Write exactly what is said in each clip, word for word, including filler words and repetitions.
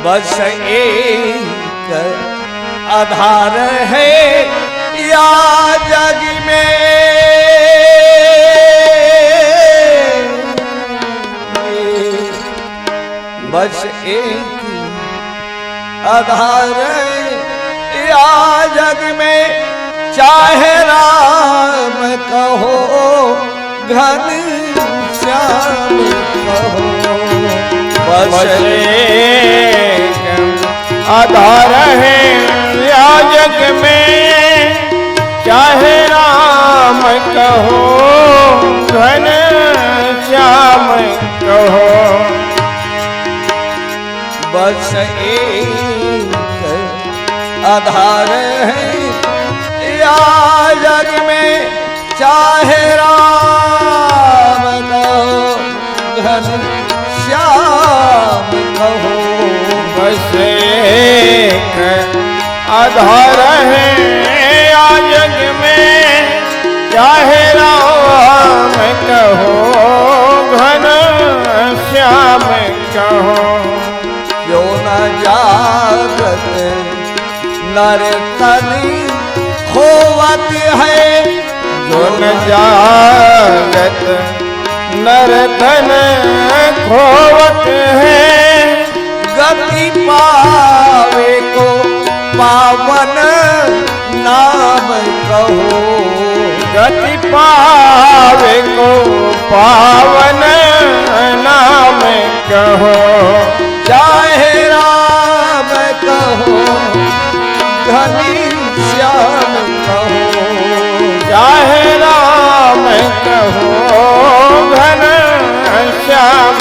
बस एक आधार है या जग में, बस एक आधार या जग में, चाहे राम कहो घनश्याम कहो। बस एक आधार है या जग में, चाहे राम कहो घनश्याम कहो। बस एक आधार है या जग में, चाहे राम कहो घनश्याम कहो। बस एक आधार है या जग में, चाहे राम कहो घनश्याम कहो। जो न जागत नर तन खोवत है, जो न जागत नर तन खोवत है, गति पावे को पावन नाम कहो। गति पावे को पावन नाम कहो। चाहे राम कहो घनश्याम कहो, चाहे राम कहो घनश्याम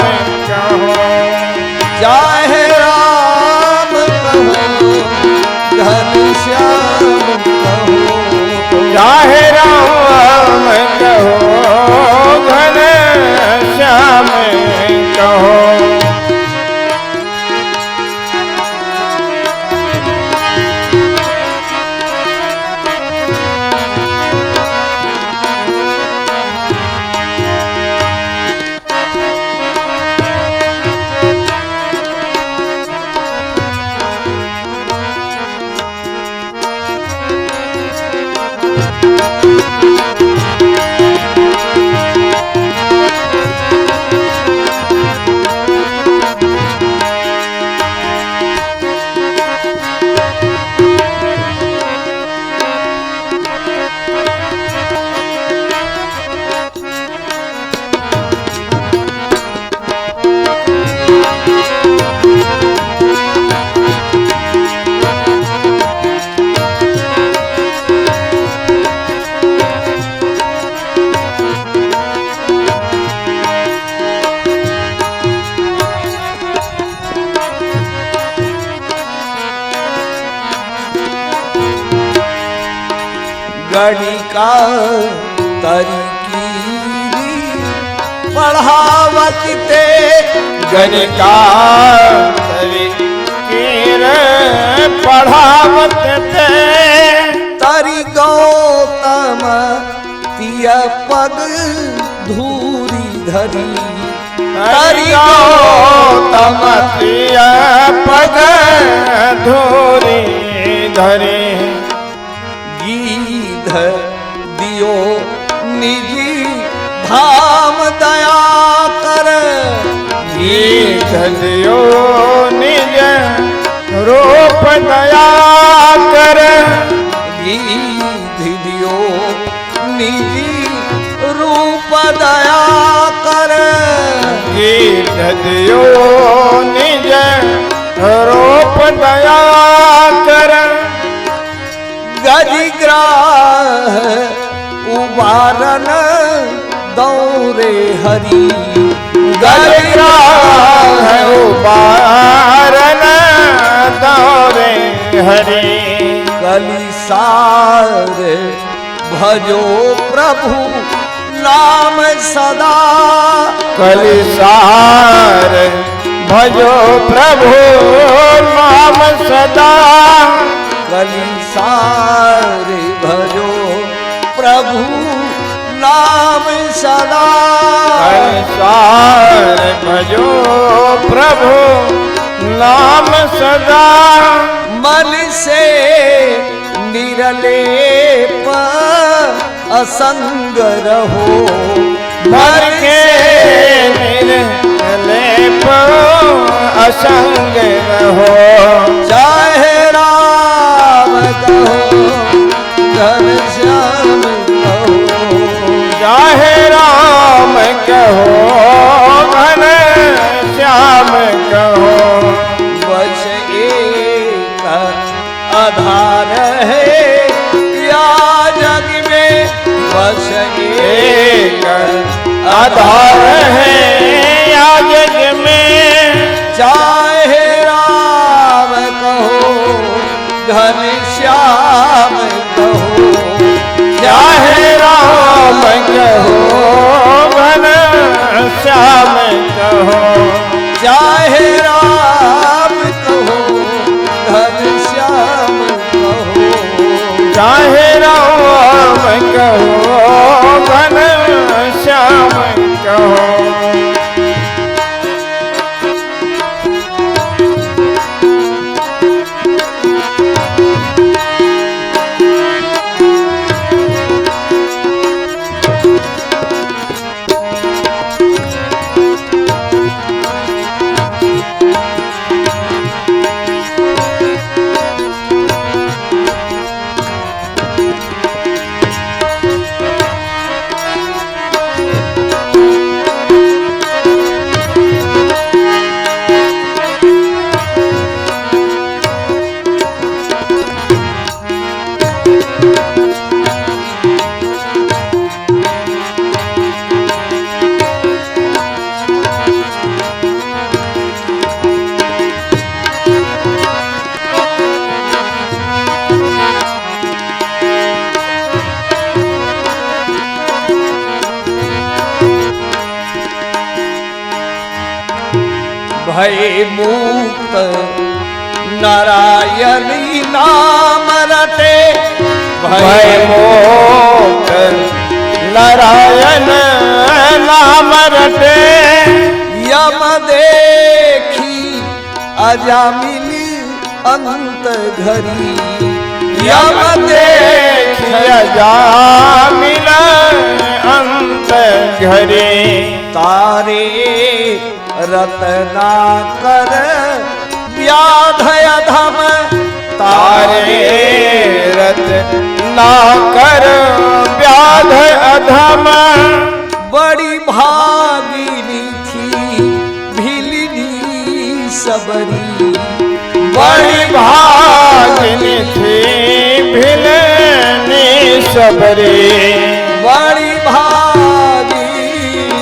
कहो। चाहे राम कहो घनश्याम कहो, चाहे राम कहो घनश्याम कहो। गणिका तरी कीर पढ़ावत ते, गणिका तरी कीर पढ़ावत ते, तरी गौतम तिय पग धूरी धरी, तरी गौतम तिय पग धूरी धरी। गीध दियो निज धाम दया कर, गीध दियो निज रूप दया कर, गीध दियो निज रूप दया कर, गीध दियो निज रूप दया कर। गजग्राह उबारन दौरे हरि, गजग्राह उबारन दौरे हरि। कलिसार भजो प्रभु नाम सदा, कलिसार भजो प्रभु नाम सदा, कलिसार भजो प्रभु नाम सदा, कलिसार भजो प्रभु नाम सदा मन से निरलेप असंग रहो। मन के निरलेप असंग रहो। चाहे राम कहो, घनश्याम कहो। चाहे राम कहो, घनश्याम कहो। बस एक आधार है या जग में, बस एक आधार है या जग में। चाहे राम कहो, घनश्याम कहो। चाहे राम कहो, घनश्याम कहो। चाहे राम कहो, घनश्याम कहो। चाहे राम कहो, घनश्याम कहो। भय मुक्त नारायण नाम रटे। भय मुक्त नारायण नाम रटे। यम देखी अजामिल अंत घरी। यम देखी अजामिल अंत घरी। तारे रत्नाकर व्याध अधम। तारे रत्नाकर व्याध अधम। बड़ी भागिनी थी भिलनी सबरी। बड़ी भागिनी थी भिलनी सबरी। बड़ी भागिनी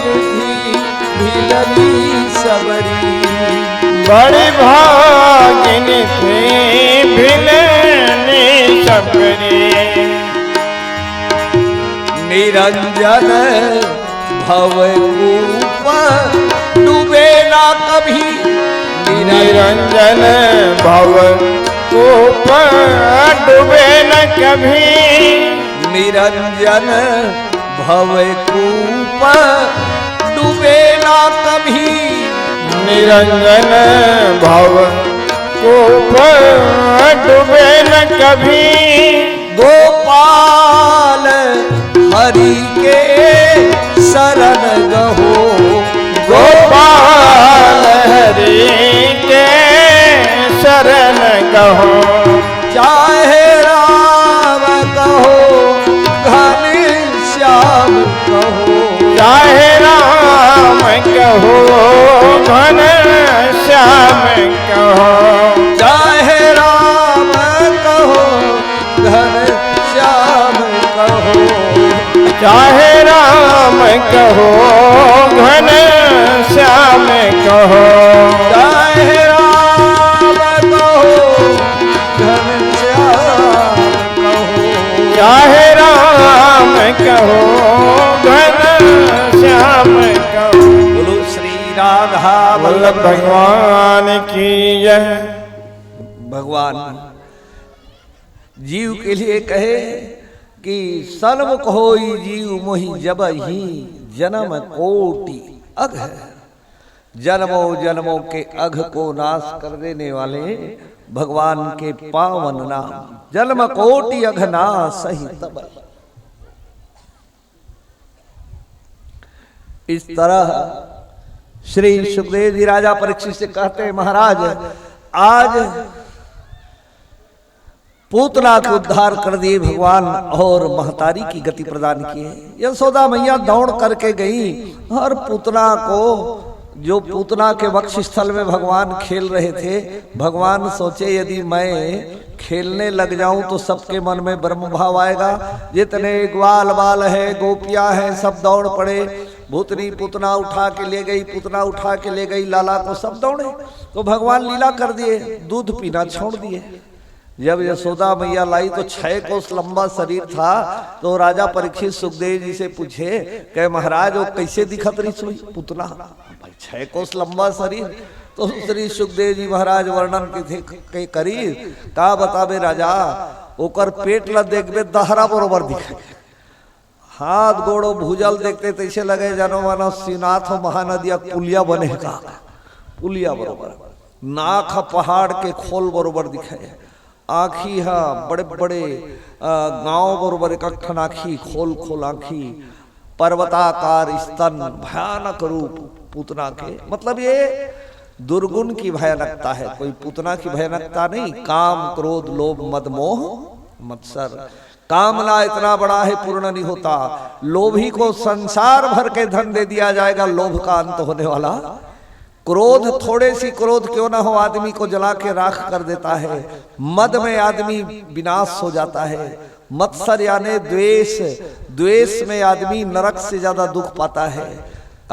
थी भिलनी सबरी। बड़ी भागिनी थी भिलनी सबरी। निरंजन भव कूप डूबे ना कभी। निरंजन भव कूप डूबे न कभी। निरंजन भव कूप डूबे ना कभी। निरंजन भव कूप डूबे न कभी। गोपाल हरि के शरण गहो। गोपाल हरि के शरण गहो। चाहे राम कहो, घनश्याम कहो। चाहे राम कहो, घनश्याम कहो। चाहे राम कहो, घनश्याम कहो। चाहे राम कहो, घनश्याम कहो। चाहे राम कहो, घनश्याम कहो। चाहे राम कहो, घनश्याम कहो। बोलो श्री राधा वल्लभ भगवान की जय। भगवान जीव के लिए कहे कि सन्मुख होई जीव मोहि जब ही जन्म कोटि अघ। जन्मों जन्मों के अघ को नाश कर देने वाले भगवान के पावन नाम, जन्म कोटि अघ नाश ही तब। इस तरह श्री सुखदेव जी राजा परीक्षित से कहते हैं, महाराज, आज पूतना को उद्धार कर दिए भगवान और महतारी की गति प्रदान किए। यशोदा मैया दौड़ करके गई और पूतना को, जो पूतना के वक्षस्थल में भगवान खेल रहे थे, भगवान सोचे, यदि मैं खेलने लग जाऊं तो सबके मन में ब्रह्म भाव आएगा। जितने ग्वाल बाल है, गोपियां हैं, सब दौड़ पड़े। भूतनी पूतना उठा के ले गई, पूतना उठा के ले गई लाला को, सब दौड़े। तो भगवान लीला कर दिए, दूध पीना छोड़ दिए। जब यशोदा मैया लाई तो छह कोस लंबा शरीर था। तो राजा परीक्षित सुखदेव जी से पूछे, कहे, महाराज, वो कैसे दिखत रही सोई पूतना? भाई, छह कोस लंबा शरीर। तो श्री सुखदेव जी महाराज वर्णन के थे, के करी, का बताबे राजा, ओकर पेट ला देखबे, दहरा बरोबर दिखे। हाथ गोड़ भुजल देखते तैसे लगे, जानो मानो श्रीनाथ महानदिया पुलिया बने का, पुलिया बरोबर। नाक ह पहाड़ के खोल बरोबर दिखे। आँखी ह बड़े बड़े, अ, गांव बरोबर एक ठन आँखी, खोल खोल आँखी, पर्वताकार स्तन, भयानक रूप पूतना के। मतलब, ये दुर्गुण की भयानकता है, कोई पूतना की भयानकता नहीं। काम, क्रोध, लोभ, मद, मोह, मत्सर, कामना इतना बड़ा है, पूर्ण नहीं होता। लोभी को संसार भर के धन दे दिया जाएगा, लोभ का अंत होने वाला। क्रोध, थोड़े सी क्रोध क्यों ना हो, आदमी को जला के राख कर देता है। मद में आदमी विनाश हो जाता है। मत्सर यानी द्वेष, द्वेष में आदमी नरक से ज्यादा दुख पाता है।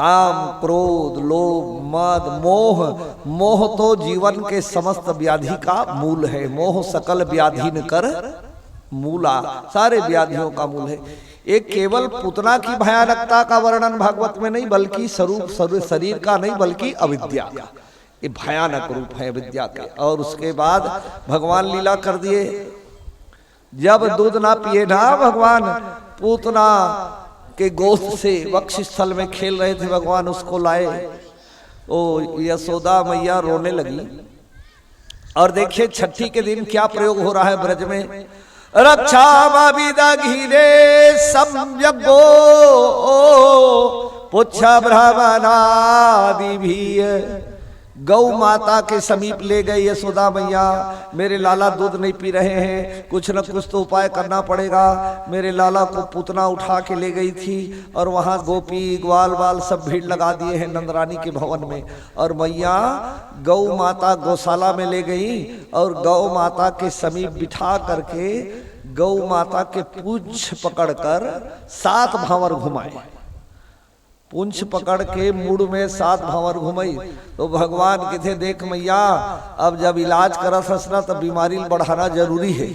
काम, क्रोध, लोभ, मद, मोह, मोह तो जीवन के समस्त व्याधि का मूल है। मोह सकल व्याधिन कर मूला, सारे व्याधियों का मूल है। ये केवल पुतना की भयानकता का वर्णन भागवत में नहीं, बल्कि स्वरूप, स्वरूप शरीर का नहीं, बल्कि अविद्या का। ये भयानक रूप है अविद्या के। और उसके बाद भगवान लीला कर दिए, जब दूध ना पिए ना भगवान, पूतना के गोद से वक्षस्थल में खेल रहे थे भगवान, उसको लाए। ओ, यशोदा मैया रोने लगी। और देखिए, छठी के दिन क्या प्रयोग हो रहा है ब्रज में। रक्षामाविदघिरे सम्यग्गो पुच्छ ब्रह्मणादिभिः। गौ माता के समीप ले गए यशोदा मैया, मेरे लाला दूध नहीं पी रहे हैं, कुछ न कुछ तो उपाय करना पड़ेगा। मेरे लाला को पूतना उठा के ले गई थी और वहाँ गोपी ग्वाल बाल सब भीड़ लगा दिए हैं नंदरानी के भवन में। और मैया गौ माता गौशाला में ले गई और गौ माता के समीप बिठा करके गौ माता के पूंछ पकड़कर सात भांवर घुमाए। पूंछ पकड़ के मुड़ में सात भांवर घुमाई। तो भगवान कथे, देख मैया, अब जब इलाज करत हस ना, तब बीमारी बढ़ाना जरूरी है।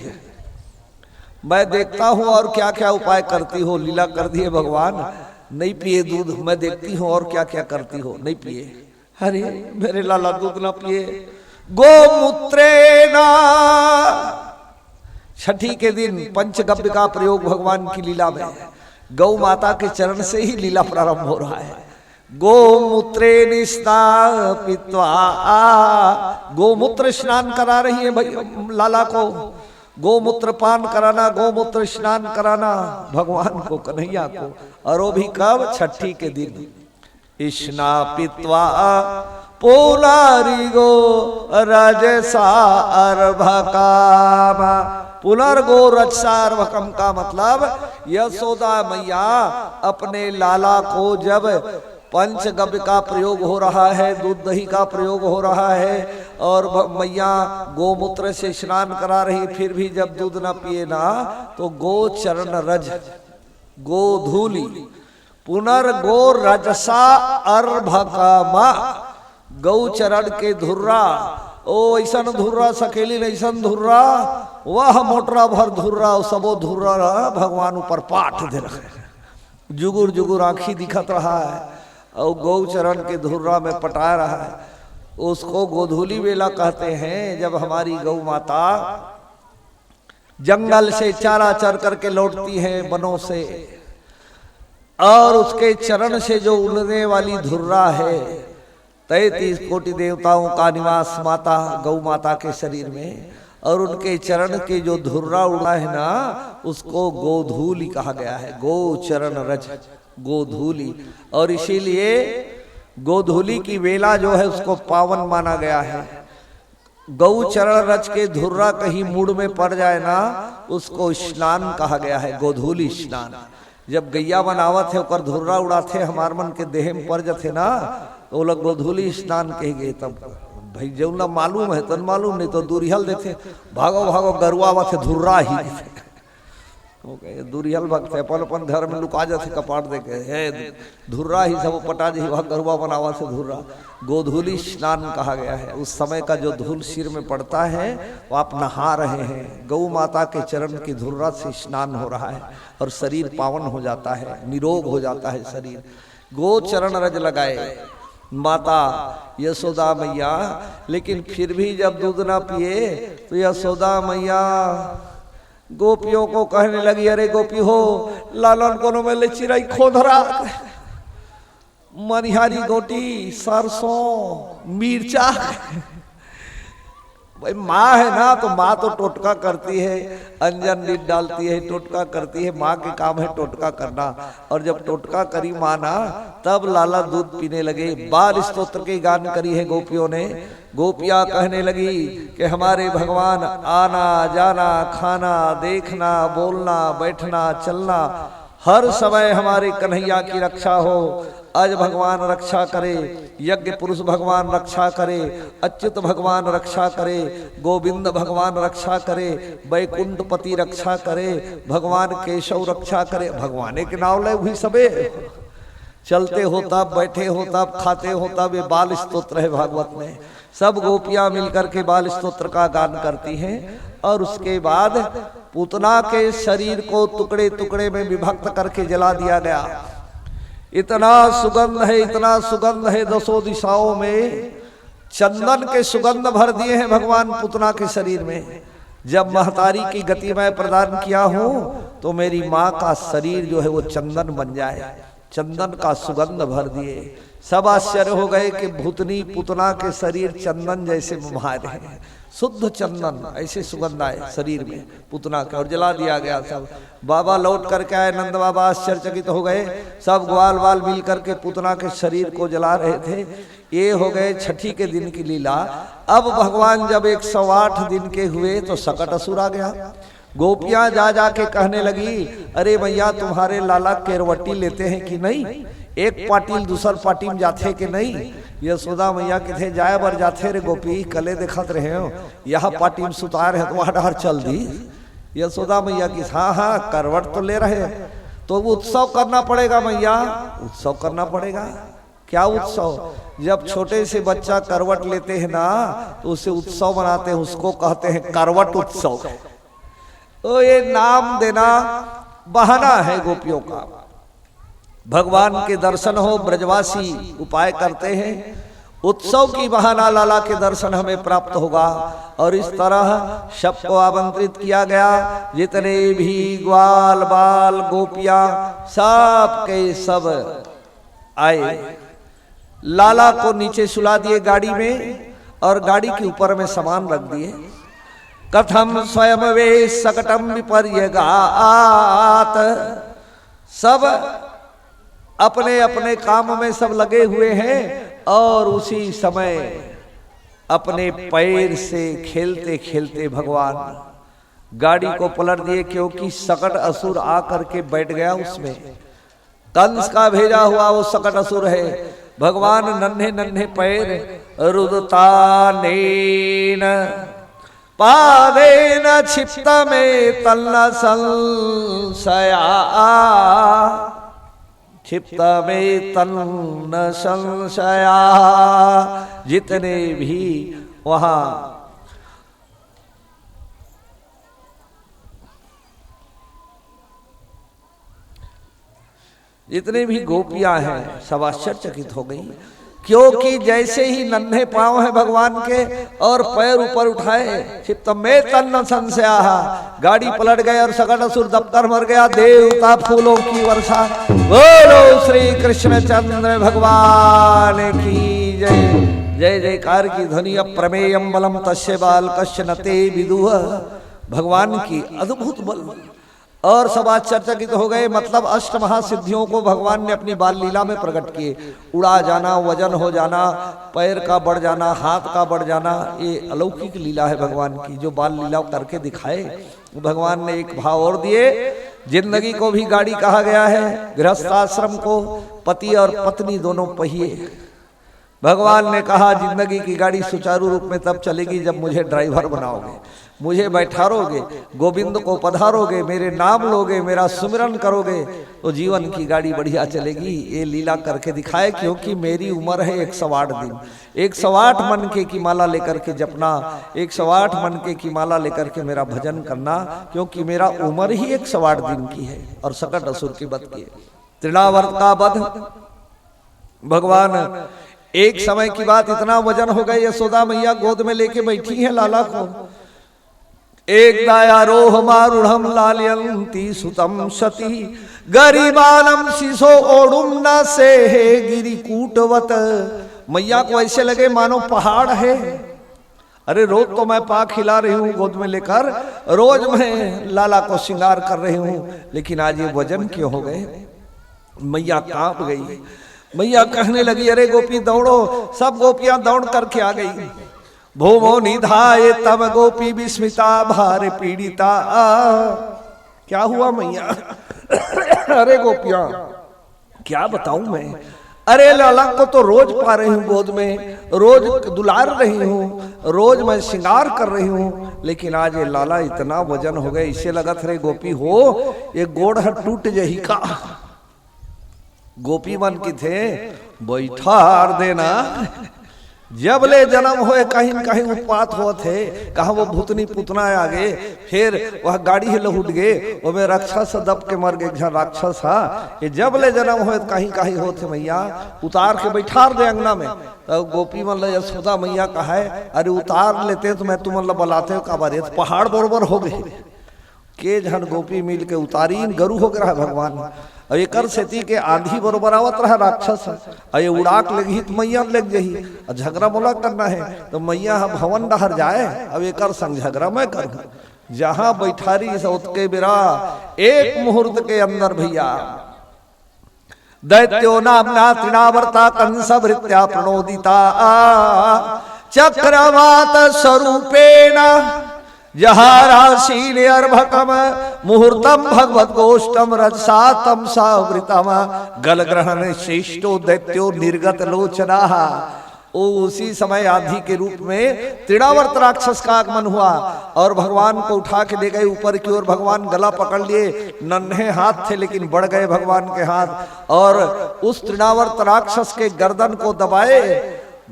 मैं देखता हूँ और क्या क्या उपाय करती हो। लीला कर दिए भगवान, नहीं पिए दूध। मैं देखती हूँ और क्या क्या करती हो। नहीं पिए। अरे, मेरे लाला दूध ना पिए। गोमूत्रेणा। छठी के दिन पंचगव्य का प्रयोग भगवान की लीला में। गौ माता के चरण से ही लीला प्रारंभ हो रहा है। गोमूत्रेण स्नापित्वा। गोमूत्र स्नान करा रही है भाई लाला को। गोमूत्र पान कराना, गोमूत्र स्नान कराना भगवान को, कन्हैया को। और वो भी कब? छठी के दिन। स्नापित्वा पुनर्गो रजसा अर्भकाम। पुनर्गो रजसा अर्भकम का मतलब, यशोदा मैया अपने लाला को जब पंचगव्य का प्रयोग हो रहा है, दूध दही का प्रयोग हो रहा है, और भ-, मैया गोमूत्र से स्नान करा रही, फिर भी जब दूध ना पिए ना, तो गो चरण रज, गोधूलि, पुनर्गो रजसा अर्भकाम, गौ चरण के धुर्रा, ओ ऐसन धुर्रा सकेलिन, ऐसन धुर्रा, वह मोटरा भर धुर्रा, ओ सबो धुर्रा भगवान ऊपर पाट दे रहे। जुगुर जुगुर आँखी दिखत रहा है और गौ चरण के धुर्रा में पटा रहा है। उसको गोधूलि वेला कहते हैं, जब हमारी गौ माता जंगल से चारा चर करके लौटती है, वनों से, और उसके चरण से जो उड़ने वाली धुर्रा है, तैंतीस कोटि देवताओं का निवास माता, गौ माता के शरीर में। और उनके चरण के जो धुर्रा उड़ा है ना, उसको गोधूलि कहा गया है। गौ चरण रज, गोधूलि। और इसीलिए गोधूलि की वेला जो है, उसको पावन माना गया है। गौ चरण रज के धुर्रा कहीं मुड़ में पड़ जाए ना, उसको स्नान कहा गया है, गोधूलि स्नान। जब गैया मन आवत हे, ओकर धुर्रा उड़ाथे, हमार मन के देह में पड़ जथे ना, तो ओला गोधूलि स्नान कहे गे। तब भाई, जौन ला मालूम है, तन मालूम नहीं, तो दुरिहल देथे, "भागो, भागो, गरुआ आवत हे, धुर्रा ही।" वो कहे, दुरिहल भक्त है, अपन, अपन घर में लुका जाथे, कपाट दे के, "हे, धुर्रा ही सब पटा जी, वहाँ गरुआ बनावा से धुर्रा।" गोधूलि स्नान कहा गया है। उस समय का जो धूल सिर में पड़ता है, वो आप नहा रहे हैं। गौ माता के चरण की धुर्रा से स्नान हो रहा है और शरीर पावन हो जाता है, निरोग हो जाता है शरीर। गो चरण रज लगाए माता यशोदा मैया, लेकिन फिर भी जब दूध ना पिए, तो यशोदा मैया गोपियों को कहने लगी, "अरे गोपी हो, लालन कोनो में ले चिरई खोधरा, मनिहारी गोटी, सरसों, मिर्चा।" भाई, माँ है ना, तो माँ तो टोटका करती है, अंजन नींद डालती है, टोटका करती है। माँ के काम है टोटका करना। और जब टोटका करी माँ ना, तब लाला दूध पीने लगे। बाल स्तोत्र के गान करी है गोपियों ने। गोपियाँ कहने लगी कि हमारे भगवान, आना जाना, खाना, देखना, बोलना, बैठना, चलना, हर समय हमारे कन्हैया की रक्षा हो। अज भगवान रक्षा करे, यज्ञ पुरुष भगवान रक्षा करे, अच्युत भगवान रक्षा करे, गोविंद भगवान रक्षा करे, बैकुंठपति रक्षा करे, भगवान केशव रक्षा करे। भगवाने के नाव ले हुई सबे। चलते हो तब, बैठे हो तब, खाते हो तब, ये बाल स्तोत्र है भागवत में। सब गोपियां मिलकर के बाल स्तोत्र का गान करती हैं और उसके बाद पूतना के शरीर को टुकड़े टुकड़े में विभक्त करके जला दिया गया। इतना सुगंध है, इतना सुगंध है, दसों दिशाओं में चंदन के सुगंध भर दिए हैं भगवान पूतना के शरीर में। जब महतारी की गति मैं प्रदान किया हूं, तो मेरी माँ का शरीर जो है, वो चंदन बन जाए। चंदन का सुगंध भर दिए। सब आश्चर्य हो गए कि भूतनी पुतना के शरीर चंदन जैसे मुहार है, शुद्ध चंदन, ऐसे सुगंध आए शरीर में पुतना के, और जला दिया गया सब। बाबा लौट करके आए, नंद बाबा आश्चर्यचकित हो गए। सब ग्वाल बाल मिल करके पुतना के शरीर को जला रहे थे। ये हो गए छठी के दिन की लीला। अब भगवान जब एक सौ आठ दिन के हुए, तो सकट असुर आ गया। गोपियां जा जा के कहने लगी, "अरे भैया, तुम्हारे लाला केरवटी लेते हैं कि नहीं? एक पाटिल दूसर पाटिल में जाथे कि नहीं?" यशोदा मैया किथे, "जाए बर जाथे रे गोपी, कले देखत रहे हो, यह पाटिल में सुतार है तो वह डहर चल दी।" यशोदा मैया की, "हाँ हाँ, करवट तो ले रहे हैं।" तो उत्सव करना पड़ेगा मैया, उत्सव करना पड़ेगा। क्या उत्सव? जब छोटे से बच्चा करवट लेते हैं ना, तो उसे उत्सव मनाते हैं, उसको कहते हैं करवट उत्सव। तो ये नाम देना बहाना है गोपियों का। भगवान के दर्शन हो, ब्रजवासी उपाय करते हैं, उत्सव की बहाना लाला के दर्शन हमें प्राप्त होगा। और इस तरह सबको आमंत्रित किया गया, जितने भी ग्वाल बाल गोपियां, सब के सब आए। लाला को नीचे सुला दिए गाड़ी में और गाड़ी के ऊपर में सामान रख दिए। कथम स्वयं वे सकटम विपर्यगात। सब अपने अपने काम में सब लगे हुए हैं और उसी समय अपने पैर से खेलते खेलते भगवान गाड़ी को पलट दिए, क्योंकि सकट असुर आ करके बैठ गया उसमें। कंस का भेजा हुआ वो सकट असुर है। भगवान नन्हे नन्हे पैर, रुदतानेन पादेन क्षिप्त में तन्न संशया, क्षिप्त में तन्न संशया। जितने भी वहां जितने भी गोपियां हैं, सब आश्चर्यचकित हो गई, क्योंकि जैसे ही नन्हे पांव हैं भगवान के और पैर ऊपर उठाए, क्षिप्त में तन्न संशया, गाड़ी पलट गए और सकट असुर दबकर मर गया। देवता फूलों की वर्षा। बोलो श्री कृष्णचंद्र भगवान की जय जयकार की ध्वनि। अप्रमेयम बलम तस्य बालकस्य न ते विदुः। भगवान की अद्भुत बल। और सब आश्चर्यचकित हो गए। मतलब, अष्ट महासिद्धियों को भगवान ने अपनी बाल लीला में प्रकट किए। उड़ा जाना, वजन हो जाना, पैर का बढ़ जाना, हाथ का बढ़ जाना, ये अलौकिक लीला है भगवान की, जो बाल लीला करके दिखाए। भगवान ने एक भाव और दिए। जिंदगी को भी गाड़ी कहा गया है, गृहस्थाश्रम को। पति और पत्नी दोनों पहिए। भगवान ने कहा, जिंदगी की गाड़ी सुचारू रूप में तब चलेगी जब मुझे ड्राइवर बनाओगे, मुझे बैठारोगे, गोविंद को पधारोगे, मेरे नाम लोगे, मेरा सुमिरन करोगे, तो जीवन की गाड़ी बढ़िया चलेगी। ये लीला करके दिखाए, क्योंकि मेरी उम्र है एक सौ आठ दिन। एक सौ आठ मनके की माला लेकर के जपना, एक सौ आठ मनके की माला लेकर के मेरा भजन करना, क्योंकि मेरा उम्र ही एक सौ आठ दिन की है। और सकट असुर की बध किए, तृणावर्त का बध। भगवान, एक समय की बात, इतना वजन हो गए, यशोदा मैया गोद में लेके बैठी हैं लाला को। एकदा आरोहमारूढ़म लालयंती सुतम सती, गरिमानम शिशो ओढ़ुम न सेहे गिरिकूटवत। मैया को ऐसे लगे मानो पहाड़ है। अरे, रोज तो मैं पा खिला रही हूँ गोद में लेकर, रोज मैं लाला को श्रृंगार कर रही हूँ, लेकिन आज ये वजन क्यों हो गए? मैया कांप गई। मैया कहने लगी, अरे गोपी दौड़ो। सब गोपियां दौड़ करके आ गई। भूमो निधाय तम गोपी विस्मिता भार पीड़िता। क्या हुआ मैया? अरे गोपियां, क्या बताऊं मैं? अरे, लाला को तो रोज पा रही हूँ गोद में, रोज दुलार रही हूँ, रोज मैं श्रृंगार कर रही हूँ, लेकिन आज ये लाला इतना वजन हो गए, इसे लगत रे गोपी हो, ये गोड़ ह टूट जही का। गोपी मन की थे, बैठार देना। जब ले जन्म होए, कहीं न कहीं उत्पात होत हे। कहाँ वो भूतनी पुतना आगे, फिर वह गाड़ी हे लहुट गे, ओमे राक्षस दब के मर गे, एक झन राक्षस हा। ये जब ले जन्म होए, कहीं कहीं होत हे मैया, उतार के बैठार दे अंगना में। तब गोपी मन ल यशोदा मैया कहे, अरे उतार लेते तो मैं तुमन ल बलाते, काबर ये तो पहाड़ बरोबर हो गए। के झन गोपी मिल के उतारीन, गरु हो गे रहा भगवान। अब एकर सेती के आंधी बरोबर आवत रहा राक्षस, अब ये उड़ाक लेगही त मैया लेग जही, अब झगड़ा मोला करना है, तो मैया ह भवन डहर जाए, अब एकर संग झगड़ा मैं करूँ। जहाँ बैठारी से ओतके बेरा, एक मुहूर्त के अंदर भैया, दैत्यो नामना तृणावर्ता कंसभृत्या प्रणोदिता, चक्रवात स्वरूपेण जहारासीन अर्भकम मुहूर्तम भगवत गोष्ठम रजसा तमसा वृतम, गल ग्रहण श्रेष्ठो दैत्यो निर्गत लोचना। ओ, उसी समय आंधी के रूप में तृणावर्त राक्षस का आगमन हुआ और भगवान को उठा के ले गए ऊपर की ओर। भगवान गला पकड़ लिए, नन्हे हाथ थे लेकिन बढ़ गए भगवान के हाथ, और उस तृणावर्त राक्षस के गर्दन को दबाए।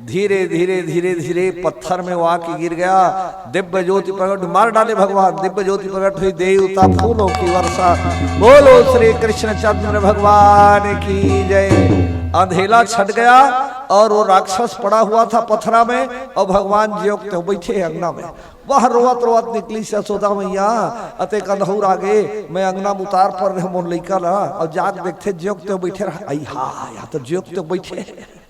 धीरे धीरे धीरे धीरे पत्थर में वो आके गिर गया। दिव्य ज्योति प्रकट, मार डाले भगवान, दिव्य ज्योति प्रकट हुई, देवता फूलों की वर्षा। बोलो श्री कृष्णचंद्र भगवान की जय। अंधेला छट गया और वो राक्षस पड़ा हुआ था पथरा में, और भगवान ज्यों के त्यों बैठे हैं अंगना में। वह रोवत रोवत निकली से यशोदा मैया, अतेक अंधौर आगे, मैं अंगना में उतार पर रहे मोर लइका ला, और जाग देखथे ज्यों के त्यों बैठे रहा। आई हा, या तो ज्यों के त्यों बैठे।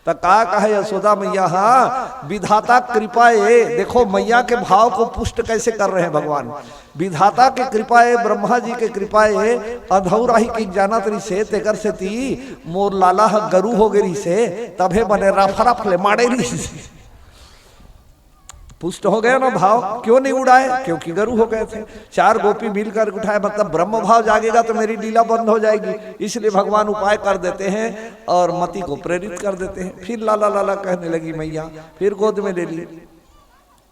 त का कहे यशोदा मैया, हाँ, विधाता कृपा ए। देखो मैया के भाव को पुष्ट कैसे कर रहे हैं भगवान। विधाता के कृपा ए, ब्रह्मा जी के कृपा ए, अंधौर आही के जानत रहिसे, तेकर सेती मोर लाला ह गरु हो गे रहिसे, तभे बने रफरफ ले माड़े रहिसे। पुष्ट हो गया ना भाव, क्यों नहीं उड़ाए? क्योंकि गरु हो गए थे। चार गोपी मिलकर उठाए, मतलब ब्रह्म भाव जागेगा तो मेरी लीला बंद हो जाएगी, इसलिए भगवान उपाय कर देते हैं और मति को प्रेरित कर देते हैं। फिर लाला लाला कहने लगी मैया, फिर गोद में ले ली।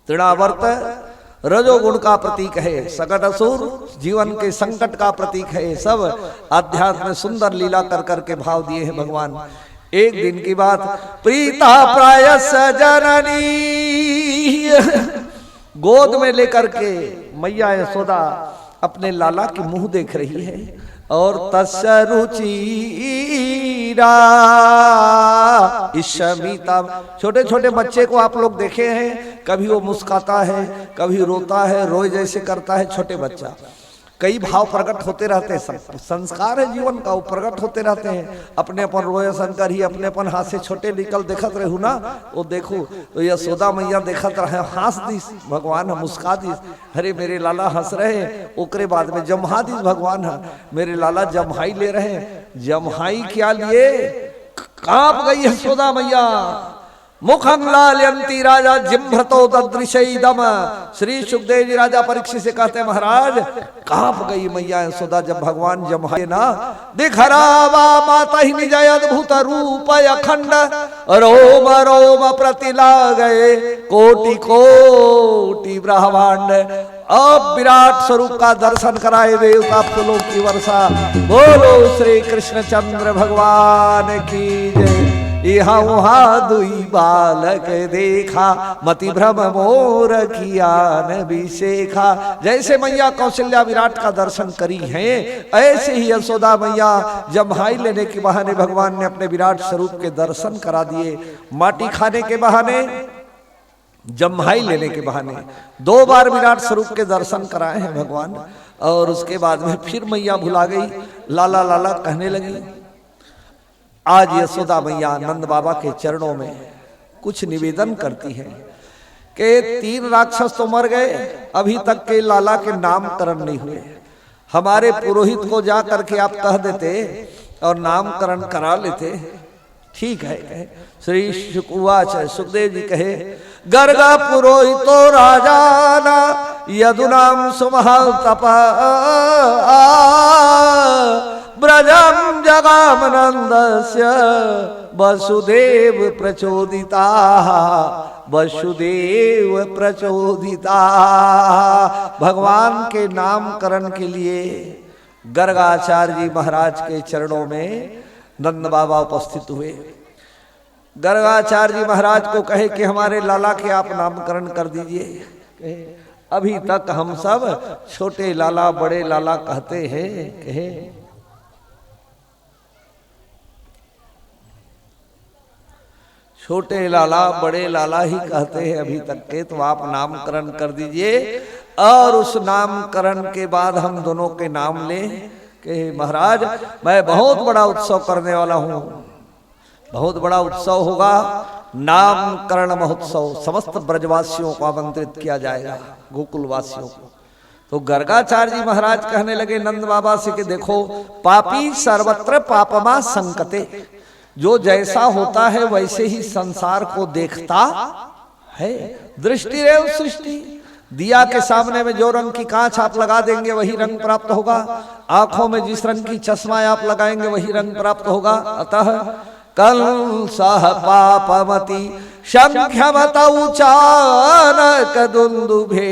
तृणावर्त रजोगुण का प्रतीक है, सकट असुर जीवन के संकट का प्रतीक है। सब अध्यात्म सुंदर लीला कर करके भाव दिए हैं भगवान। एक दिन की बात, प्रीता प्रायस जननी, गोद में लेकर के मैया यशोदा अपने लाला की मुंह देख रही है। और तस्य रुचिरा इशमिता, छोटे छोटे बच्चे को आप लोग देखे हैं, कभी वो मुस्काता है, कभी रोता है, रोए जैसे करता है छोटे बच्चा। कई भाव प्रकट होते रहते हैं। सं-, संस्कार है जीवन का, वो प्रकट होते रहते हैं। अपने अपन रोय शंकर ही, अपने अपन हाथ से छोटे निकल देखत रहू ना, वो देखू तो यशोदा मैया देखत रहे, हंस दिस भगवान ह, मुस्का दिस। अरे मेरे लाला हंस रहे हैं, ओकरे बाद में जम्हा दिस भगवान ह, मेरे लाला जम्हाई ले रहे हैं। जम्हाई क्या लिए? कांप गई यशोदा मैया। मुखं लालयंती राजा जिम्भ्रतो ददृश इदम। श्री सुखदेव जी राजा परीक्षित से कहते हैं, महाराज, कांप गई मैया यशोदा जब भगवान जम्हाए ना। दिखरावा मातहि निज अद्भुत रूप अखंड, रोम रोम प्रतिलागे कोटि कोटि ब्रह्मांड। अब विराट स्वरूप का दर्शन कराए देवता फूलों की वर्षा। बोलो श्री कृष्णचंद्र भगवान की जय। यहाँ वहाँ दुई बालक देखा, मति भ्रम मोर कियान बिसेखा। जैसे मैया कौशल्या विराट का दर्शन करी हैं, ऐसे ही यशोदा मैया जम्हाई लेने के बहाने भगवान ने अपने विराट स्वरूप के दर्शन करा दिए। माटी खाने के बहाने, जम्हाई लेने के बहाने दो बार विराट स्वरूप के दर्शन कराए हैं भगवान। और उसके बाद में फिर मैया भुला गई, लाला लाला कहने लगी। आज यशोदा मैया नंद बाबा के चरणों में कुछ निवेदन करती है कि तीन राक्षस तो मर गए, अभी तक के लाला के नामकरण नहीं हुए। हमारे पुरोहित को जा करके आप कह देते और नामकरण करा लेते। ठीक है, कहे। श्री शुक उवाच, सुखदेव जी कहे, गर्ग पुरोहितो राजान यदुनाम सुमहल तप, ब्रजम जगाम नंदस्य वसुदेव प्रचोदिता, वसुदेव प्रचोदिता। भगवान के नामकरण के लिए गर्गाचार्य जी महाराज के चरणों में नंद बाबा उपस्थित हुए। गर्गाचार्य जी महाराज को कहे कि हमारे लाला के आप नामकरण कर दीजिए। कहे, अभी तक हम सब छोटे लाला, बड़े लाला कहते हैं। कहे, छोटे लाला, बड़े लाला ही कहते हैं अभी तक के, तो आप नामकरण कर दीजिए और उस नामकरण के बाद हम दोनों के नाम लें। कहे, महाराज, मैं बहुत बड़ा उत्सव करने वाला हूँ, बहुत बड़ा उत्सव होगा, नामकरण महोत्सव, समस्त ब्रजवासियों को आमंत्रित किया जाएगा, गोकुलवासियों को। तो गर्गाचार्य जी महाराज कहने लगे नंद बाबा से कि देखो, पापी सर्वत्र पापमा संकते, जो जैसा होता है वैसे ही संसार को देखता है। दृष्टि रेव सृष्टि। दिया के सामने में जो रंग की कांच आप लगा देंगे वही रंग प्राप्त होगा, आंखों में जिस रंग की चश्मा आप लगाएंगे वही रंग प्राप्त होगा। अतः कंसः पापमति संख्यमतौ चानकदुन्दुभे।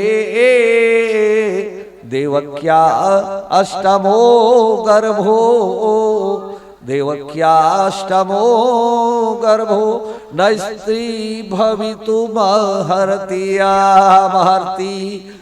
देवक्या अष्टमो गर्भो, देवक्या अष्टमो गर्भो न स्त्री भवितुमर्हति। आ, महर्ति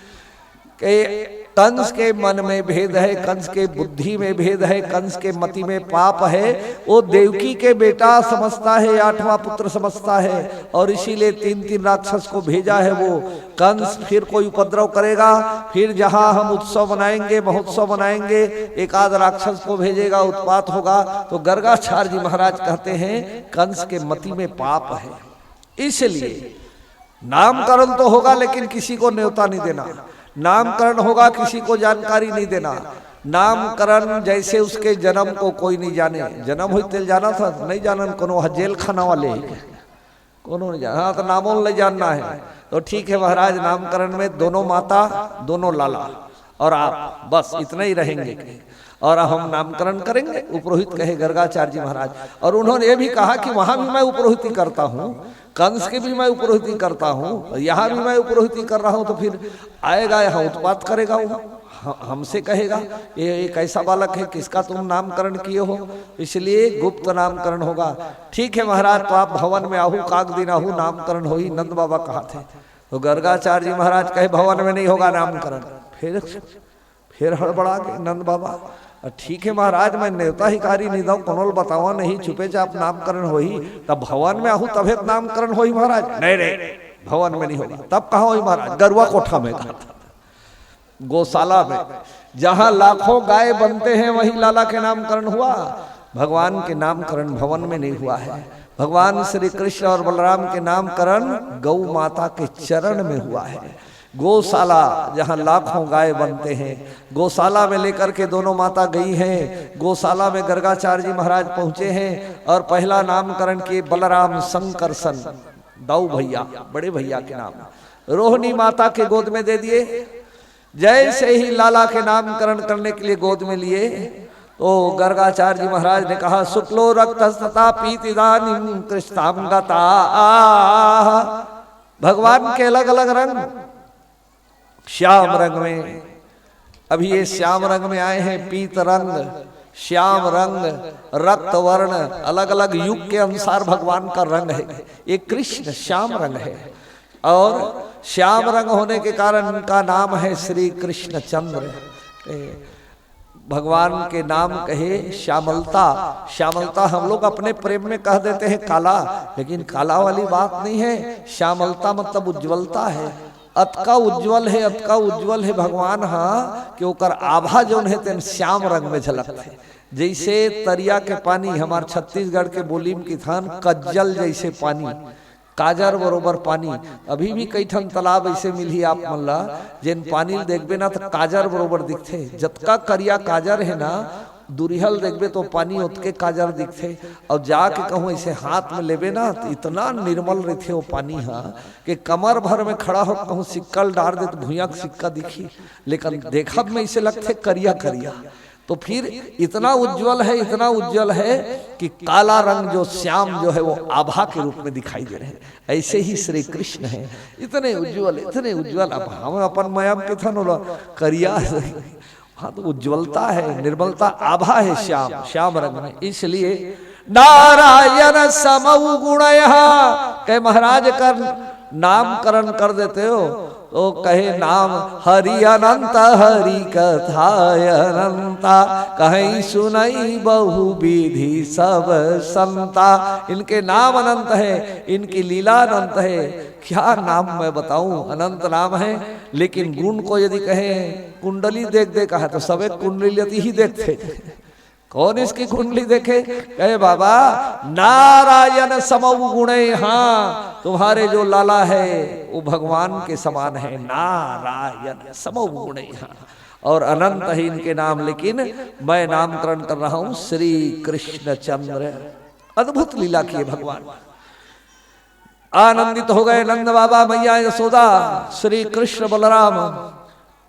के कंस के मन में भेद है, कंस के बुद्धि में भेद है, कंस के मति में पाप है। वो देवकी के बेटा समझता है, आठवां पुत्र समझता है, और इसीलिए तीन तीन राक्षस को भेजा है वो। कंस फिर कोई उपद्रव करेगा, फिर जहां हम उत्सव मनाएंगे, महोत्सव मनाएंगे, एक आध राक्षस को भेजेगा, उत्पात होगा। तो गर्गाचार्य जी महाराज कहते हैं, कंस के मति में पाप है, इसलिए नामकरण तो होगा लेकिन किसी को न्योता नहीं देना, नामकरण होगा किसी को जानकारी नहीं देना। नामकरण जैसे उसके जन्म को कोई नहीं जाने, जन्म हुई तेल जाना था, नहीं जानन कोनो ह जेल खाना वाले ही, कोनो नहीं जाना। हाँ, तो नामों ले जानना है तो ठीक है महाराज, नामकरण में दोनों माता, दोनों लाला और आप, बस इतना ही रहेंगे। और हम नामकरण करेंगे, उपरोहित कहे गर्गाचार्य जी महाराज। और उन्होंने ये भी कहा कि वहां भी मैं उपरोहिती करता हूँ, कंस के भी मैं उपरोहिती करता हूँ, और यहाँ भी मैं उपरोहिती कर रहा हूँ, तो फिर आएगा यहाँ उत्पात करेगा वो, ह-, हमसे कहेगा, ये, ये कैसा बालक है, किसका तुम नामकरण किए हो? इसलिए गुप्त नामकरण होगा। ठीक है महाराज, तो आप भवन में आहू, काग दिन आहू, नामकरण होही, नंद बाबा कहा थे। तो गर्गाचार्य जी महाराज कहे, भवन में नहीं होगा नामकरण। फिर फिर हड़बड़ा के नंद बाबा, "ठीक है महाराज, मैं नेवता हिकारी नहीं दऊं, कोनो ल बतावा नहीं, चुपे चाप नामकरण होही, तब भवन में आहू तभे त नामकरण होही महाराज।" "नहीं रे, भवन में नहीं होगा।" "तब कहाँ होही महाराज?" "गरुआ कोठा में।" कहा था, गौशाला में। जहां लाखों गाय बनते हैं, वहीं लाला के नामकरण हुआ। भगवान के नामकरण भवन में नहीं हुआ है। भगवान श्री कृष्ण और बलराम के नामकरण गौ माता के चरण में हुआ है। गौशाला, जहां लाखों गाय बनते हैं, गौशाला में लेकर के दोनों माता गई हैं। गौशाला में गर्गाचार्य जी महाराज पहुंचे हैं और पहला नामकरण किए बलराम संकर्षण, दाऊ भैया, बड़े भैया के नाम, रोहिणी माता के गोद में दे दिए। जैसे ही लाला के नामकरण करने के लिए गोद में लिए, तो गर्गाचार्य जी महाराज ने कहा, "शुक्लो रक्तस्तथा पीतिदानीं कृष्णांगता।" भगवान के अलग अलग रंग, श्याम रंग में, अभी ये श्याम रंग में आए हैं, पीत रंग, श्याम रंग, रक्त वर्ण, अलग अलग युग के अनुसार भगवान का रंग है। ये कृष्ण श्याम रंग है और श्याम रंग होने के कारण इनका नाम है श्री कृष्ण चंद्र। ए, भगवान के नाम कहे श्यामलता। श्यामलता हम लोग अपने प्रेम में कह देते हैं काला, लेकिन काला वाली बात नहीं है। श्यामलता मतलब उज्ज्वलता है। अतका उज्जवल है, अतका उज्जवल है भगवान हा कि ओकर आभा जौन है तेन श्याम रंग में झलकथे। जैसे तरिया के पानी, हमार छत्तीसगढ़ के बोली में किथन, कज्जल जैसे पानी, काजर बरोबर पानी। अभी भी कई ठन तालाब ऐसे मिलही आप मन ला, जेन पानी ल देखबे ना त काजर बरोबर दिखथे। जतका करिया काजर है ना, दूरिहा ल देखबे तो पानी ओतके काजर दिखथे। और जाके कहूँ ऐसे हाथ में लेबे ना, तो इतना निर्मल रहिथे वो पानी हा कि कमर भर में खड़ा हो कहूँ सिक्का ल डार दे तो भुइयां के सिक्का दिखही, लेकिन देखब में ऐसे लगथे करिया करिया। तो फिर इतना उज्जवल है, इतना उज्जवल है कि काला रंग जो श्याम जो है वो आभा के रूप में दिखाई दे रहे हैं। ऐसे ही श्री कृष्ण है, इतने उज्जवल, इतने उज्जवल। अब हम अपन मया में किथन ओला करिया, हाँ, तो उज्ज्वलता है, निर्मलता, आभा है श्याम, श्याम रंग में। इसलिए नारायण समौ गुणयः, कहे महाराज कर नामकरण कर देते हो, तो कहे नाम हरि अनंत, हरि कथा अनंता, कहीं सुनई बहु विधि सब संता। इनके नाम अनंत है, इनकी लीला अनंत है। क्या नाम मैं बताऊं, अनंत नाम है। लेकिन गुण को यदि कहें, कुंडली देख दे कहा, तो सबे कुंडली ही देखते। कौन इसकी कुंडली देखे? कहे, "बाबा, नारायण समौ गुणयः।" हाँ, तुम्हारे जो लाला है, वो भगवान के समान है, नारायण समौ गुणयः। और अनंत है इनके नाम, लेकिन मैं नामकरण कर रहा हूं श्री कृष्ण चंद्र। अद्भुत लीला किए भगवान। आनंदित हो गए नंद बाबा, मैया यशोदा, श्री कृष्ण बलराम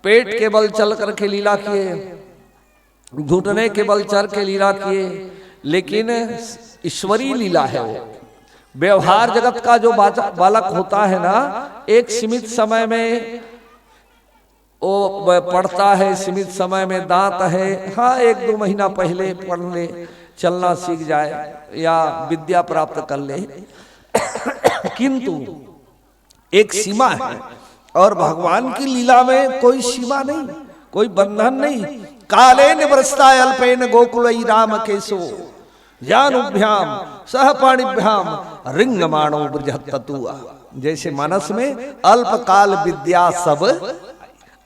पेट के बल चल करके लीला किए, घुटने के बल चल के लीला किए, लेकिन ईश्वरीय लीला है वो। व्यवहार जगत का जो बाचा-, बालक होता है ना, एक सीमित समय में वो ब-, पढ़ता है, सीमित समय में दांत है, हाँ, एक दो महीना पहले पढ़ ले, चलना सीख जाए या विद्या प्राप्त कर ले, किंतु एक सीमा है। और भगवान की लीला में कोई सीमा नहीं, कोई बंधन नहीं। काले निवृत्ता अल्पेन गोकुलई राम केशो जानुभ्याम सह पाणिभ्याम रिंगमाणो बृजहत्ततुआ। जैसे मानस में अल्पकाल विद्या सब,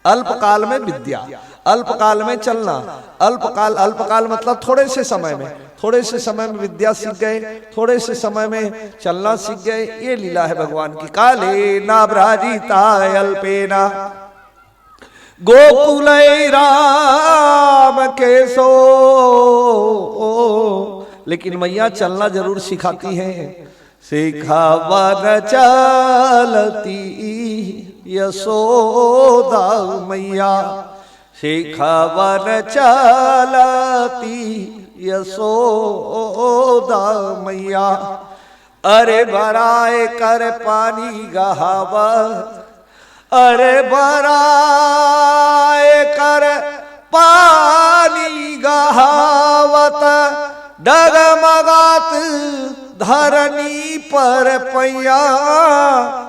अल्पकाल में विद्या, अल्पकाल में चलना, अल्पकाल, अल्पकाल मतलब थोड़े से समय में, थोड़े से समय में विद्या सीख गए, थोड़े से समय में चलना सीख गए। ये लीला है भगवान की। काले नाभ्राजिता अल्पेना गोकुलई राम केशो। लेकिन मैया चलना जरूर सिखाती हैं। सिखावन चलती यशोदा मैया, सिखावन चलती यशोदा मैया। अरे बराए कर पानी गहावत, अरे बराए कर पानी गहावत, डगमगात धरनी पर पैया।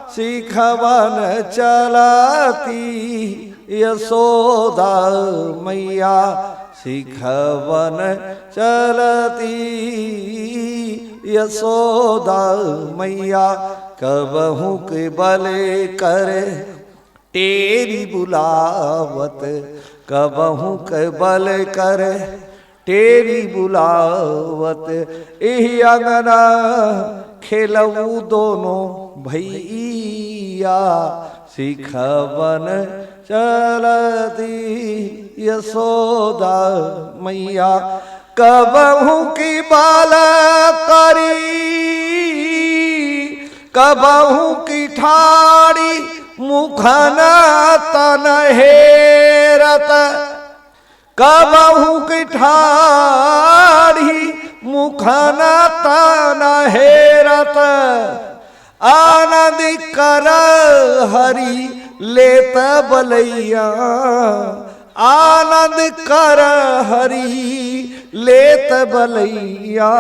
सिखावन चलती यशोदा मैया, सिखावन चलती यशोदा मैया। कबहूँ के बले करे टेरी बुलावत, कबहूँ के बल कर टेरी बुलावत, इही अंगना खेलऊ दोनों भैया। सिखावन चलती यशोदा मैया, कबहूँ की बाल करी, कबहूँ की ठाड़ी मुखन तन हेरत, कबहूँ की ठाड़ी मुखन तन हेरत, आनंद कर हरि लेत बलैया, आनंद कर हरि लेत बलैया।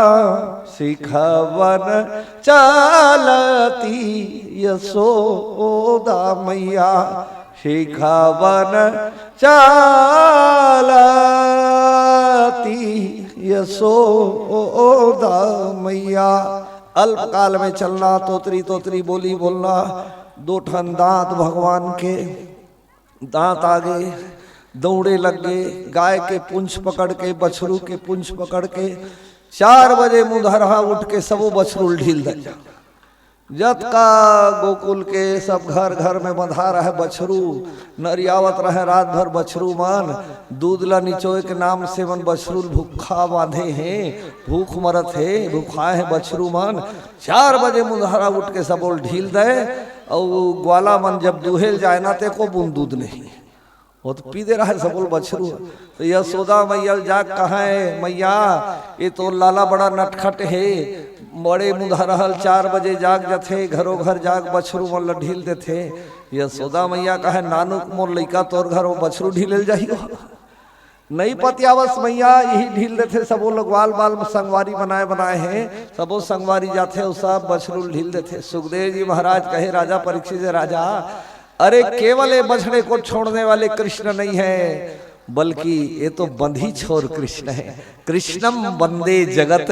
सिखावन चलती यशोदा मैया, सिखावन चलती यशोदा मैया। अल्पकाल में चलना, तोतरी तोतरी बोली बोलना, दो ठन दांत भगवान के, दांत आगे, दौड़े लग गए, गाय के पूंछ पकड़ के, बछरू के पूंछ पकड़ के, चार बजे मुंधरहा उठ के सबो बछरू ल ढील दे। जतका गोकुल के सब घर घर में बंधा रहे बछरू, नरियावत रहे रात भर बछरू मन, दूध ला निचोए के नाम से मन बछरू ल भूखा बांधे हैं, भूख मरत हे, भूखाए हैं बछरू मन। चार बजे मुंधरहा उठ के सबो ल ढील दे, अउ ग्वाला मन जब दुहेल जाए ना, ते को बूंद दूध नहीं, वो तो पी दे रहा है सबो ल बछरू। तो यशोदा मैया ल जाग कहे, "मैया, ये तो लाला बड़ा नटखट हे, बड़े मुंधरहा ल चार बजे जाग जथे, घरो घर जाग बछरू मन ल ढील देथे।" यशोदा मैया कहे, "नानुक मोर लइका तोर घर वो बछरू ढीले ल जाही हो?" नहीं पतियावस मैया, यही ढील देथे। सबो लोग ग्वाल बाल संगवारी बनाए बनाए हैं, सबो संगवारी जाथे, वो सब बछरू ल ढील देथे। सुखदेव जी महाराज कहे राजा परीक्षित से, "राजा, अरे, केवल ये बछड़े को छोड़ने वाले कृष्ण नहीं है, बल्कि ये तो बंधी छोर कृष्ण है। कृष्णम वंदे जगत,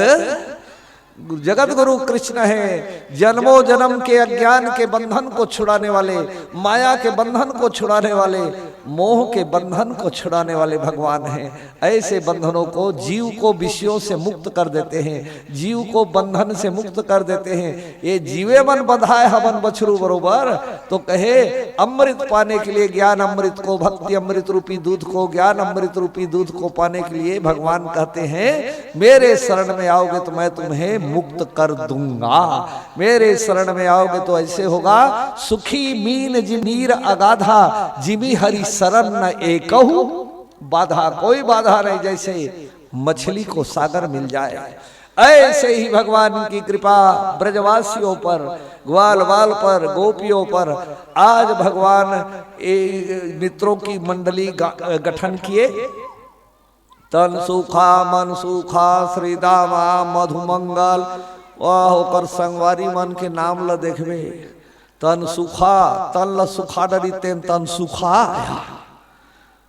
जगत गुरु कृष्ण है। जन्मों जन्म के अज्ञान के बंधन को छुड़ाने वाले, माया के बंधन को छुड़ाने वाले, मोह के बंधन को छुड़ाने वाले भगवान हैं। ऐसे बंधनों को, जीव को विषयों से मुक्त कर देते हैं, जीव को बंधन से मुक्त कर देते हैं। ये जीवे मन बंधाए हवन बछरू बरोबर।" तो कहे, अमृत पाने के लिए, ज्ञान अमृत को, भक्ति अमृत रूपी दूध को, ज्ञान अमृत रूपी दूध को पाने के लिए भगवान कहते हैं, "मेरे शरण में आओगे तो मैं तुम्हें मुक्त कर दूंगा। मेरे शरण में आओगे तो ऐसे होगा, सुखी मीन जिम नीर अगाधा, जिमि हरि शरण न एकहु बाधा।" कोई बाधा नहीं, जैसे मछली को सागर मिल जाए, ऐसे ही भगवान की कृपा। ब्रजवासियों पर, ग्वाल बाल पर, गोपियों पर आज भगवान ए, मित्रों की मंडली गा-, गठन किए। तन सुखा मन सुखा श्री दामा मधुमंगल। वाह, ओकर संगवारी मन के नाम ल देखबे, तन सुखा, तन ल सुखा डरी तेन तन सुखा।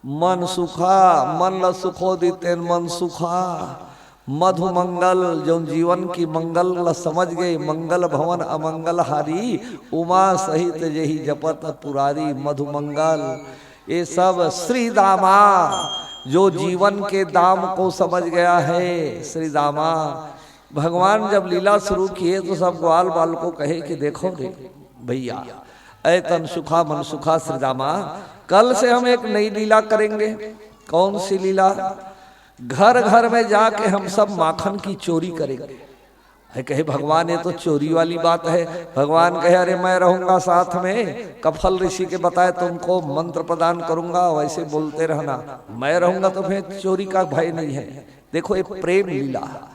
मन सुखा, मन ल सुखो दी तेन मन सुखा। मधुमंगल, जौन जीवन की मंगल ल समझ गए, मंगल भवन अमंगल हारी, उमा सहित जेहि जपत पुरारी। मधुमंगल, ये सब श्री दामा, जो जीवन के दाम को समझ गया है, श्री दामा। भगवान जब लीला शुरू किए तो सब ग्वाल बाल को कहे कि देखो रे भैया, ऐ तन सुखा मन सुखा श्री दामा, कल से हम एक नई लीला करेंगे। कौन सी लीला? घर घर में जाके हम सब माखन की चोरी करेंगे। है कहे, "भगवान, ये तो चोरी वाली बात है।" भगवान कहे, "अरे, मैं रहूंगा साथ में, कफल ऋषि के बताए तुमको मंत्र प्रदान करूंगा, वैसे बोलते रहना। मैं रहूंगा तो फिर चोरी का भय नहीं है।" देखो, ये प्रेम लीला।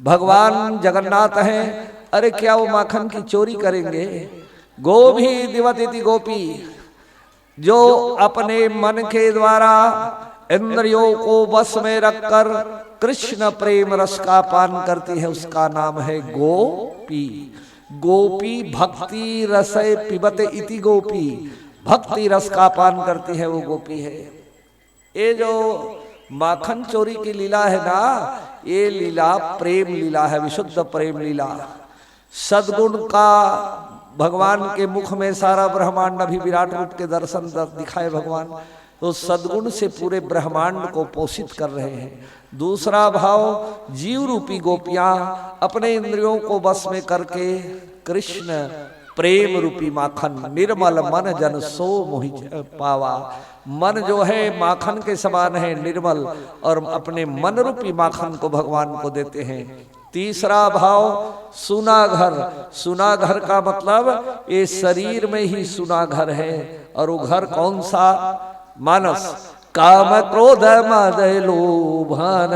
भगवान जगन्नाथ हैं, अरे, क्या वो माखन की चोरी करेंगे? गोभी दिवत इति गोपी, जो अपने मन के द्वारा इंद्रियों को वश में रखकर कृष्ण प्रेम रस का पान करती है, उसका नाम है गोपी। गोपी भक्ति रसे पिबत इति गोपी, भक्ति रस का पान करती है, वो गोपी है। ये जो माखन चोरी की लीला है ना, ये लीला प्रेम लीला है, विशुद्ध प्रेम लीला। सद्गुण का भगवान के मुख में सारा ब्रह्मांड अभी विराट रूप के दर्शन द-, दिखाए भगवान, तो सद्गुण से पूरे ब्रह्मांड को पोषित कर रहे हैं। दूसरा भाव, जीव रूपी गोपियां अपने इंद्रियों को बस में करके कृष्ण प्रेम रूपी माखन, निर्मल मन जन सो मोहि पावा। मन जो है माखन के समान है, निर्मल, और अपने मन रूपी माखन को भगवान को देते हैं। तीसरा भाव, सुनाघर। सुनाघर का मतलब ये शरीर में ही सुनाघर है। और वो घर कौन सा? मानस। काम क्रोध मद लोभन,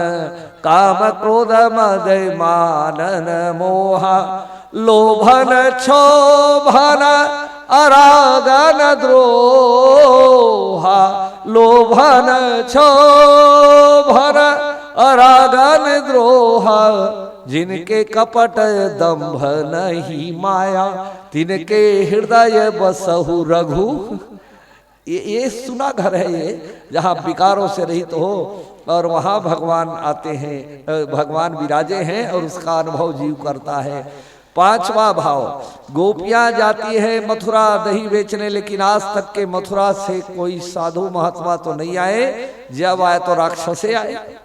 काम क्रोध मद मानन मोहा, लोभन क्षोभन अरागन द्रोहा, लोभन क्षोभन अरागन द्रोहा, जिनके कपट दंभ नहीं माया, तिनके हृदय बसहु रघु। ये, ये सुनाघर है, ये जहाँ विकारों से रहित हो और वहाँ भगवान आते हैं, अ, भगवान विराजे हैं और उसका अनुभव जीव करता है। पांचवा भाव, गोपियां जाती है मथुरा दही बेचने, लेकिन आज तक के मथुरा से कोई साधु महात्मा तो नहीं आए, जब आए तो राक्षसे आए।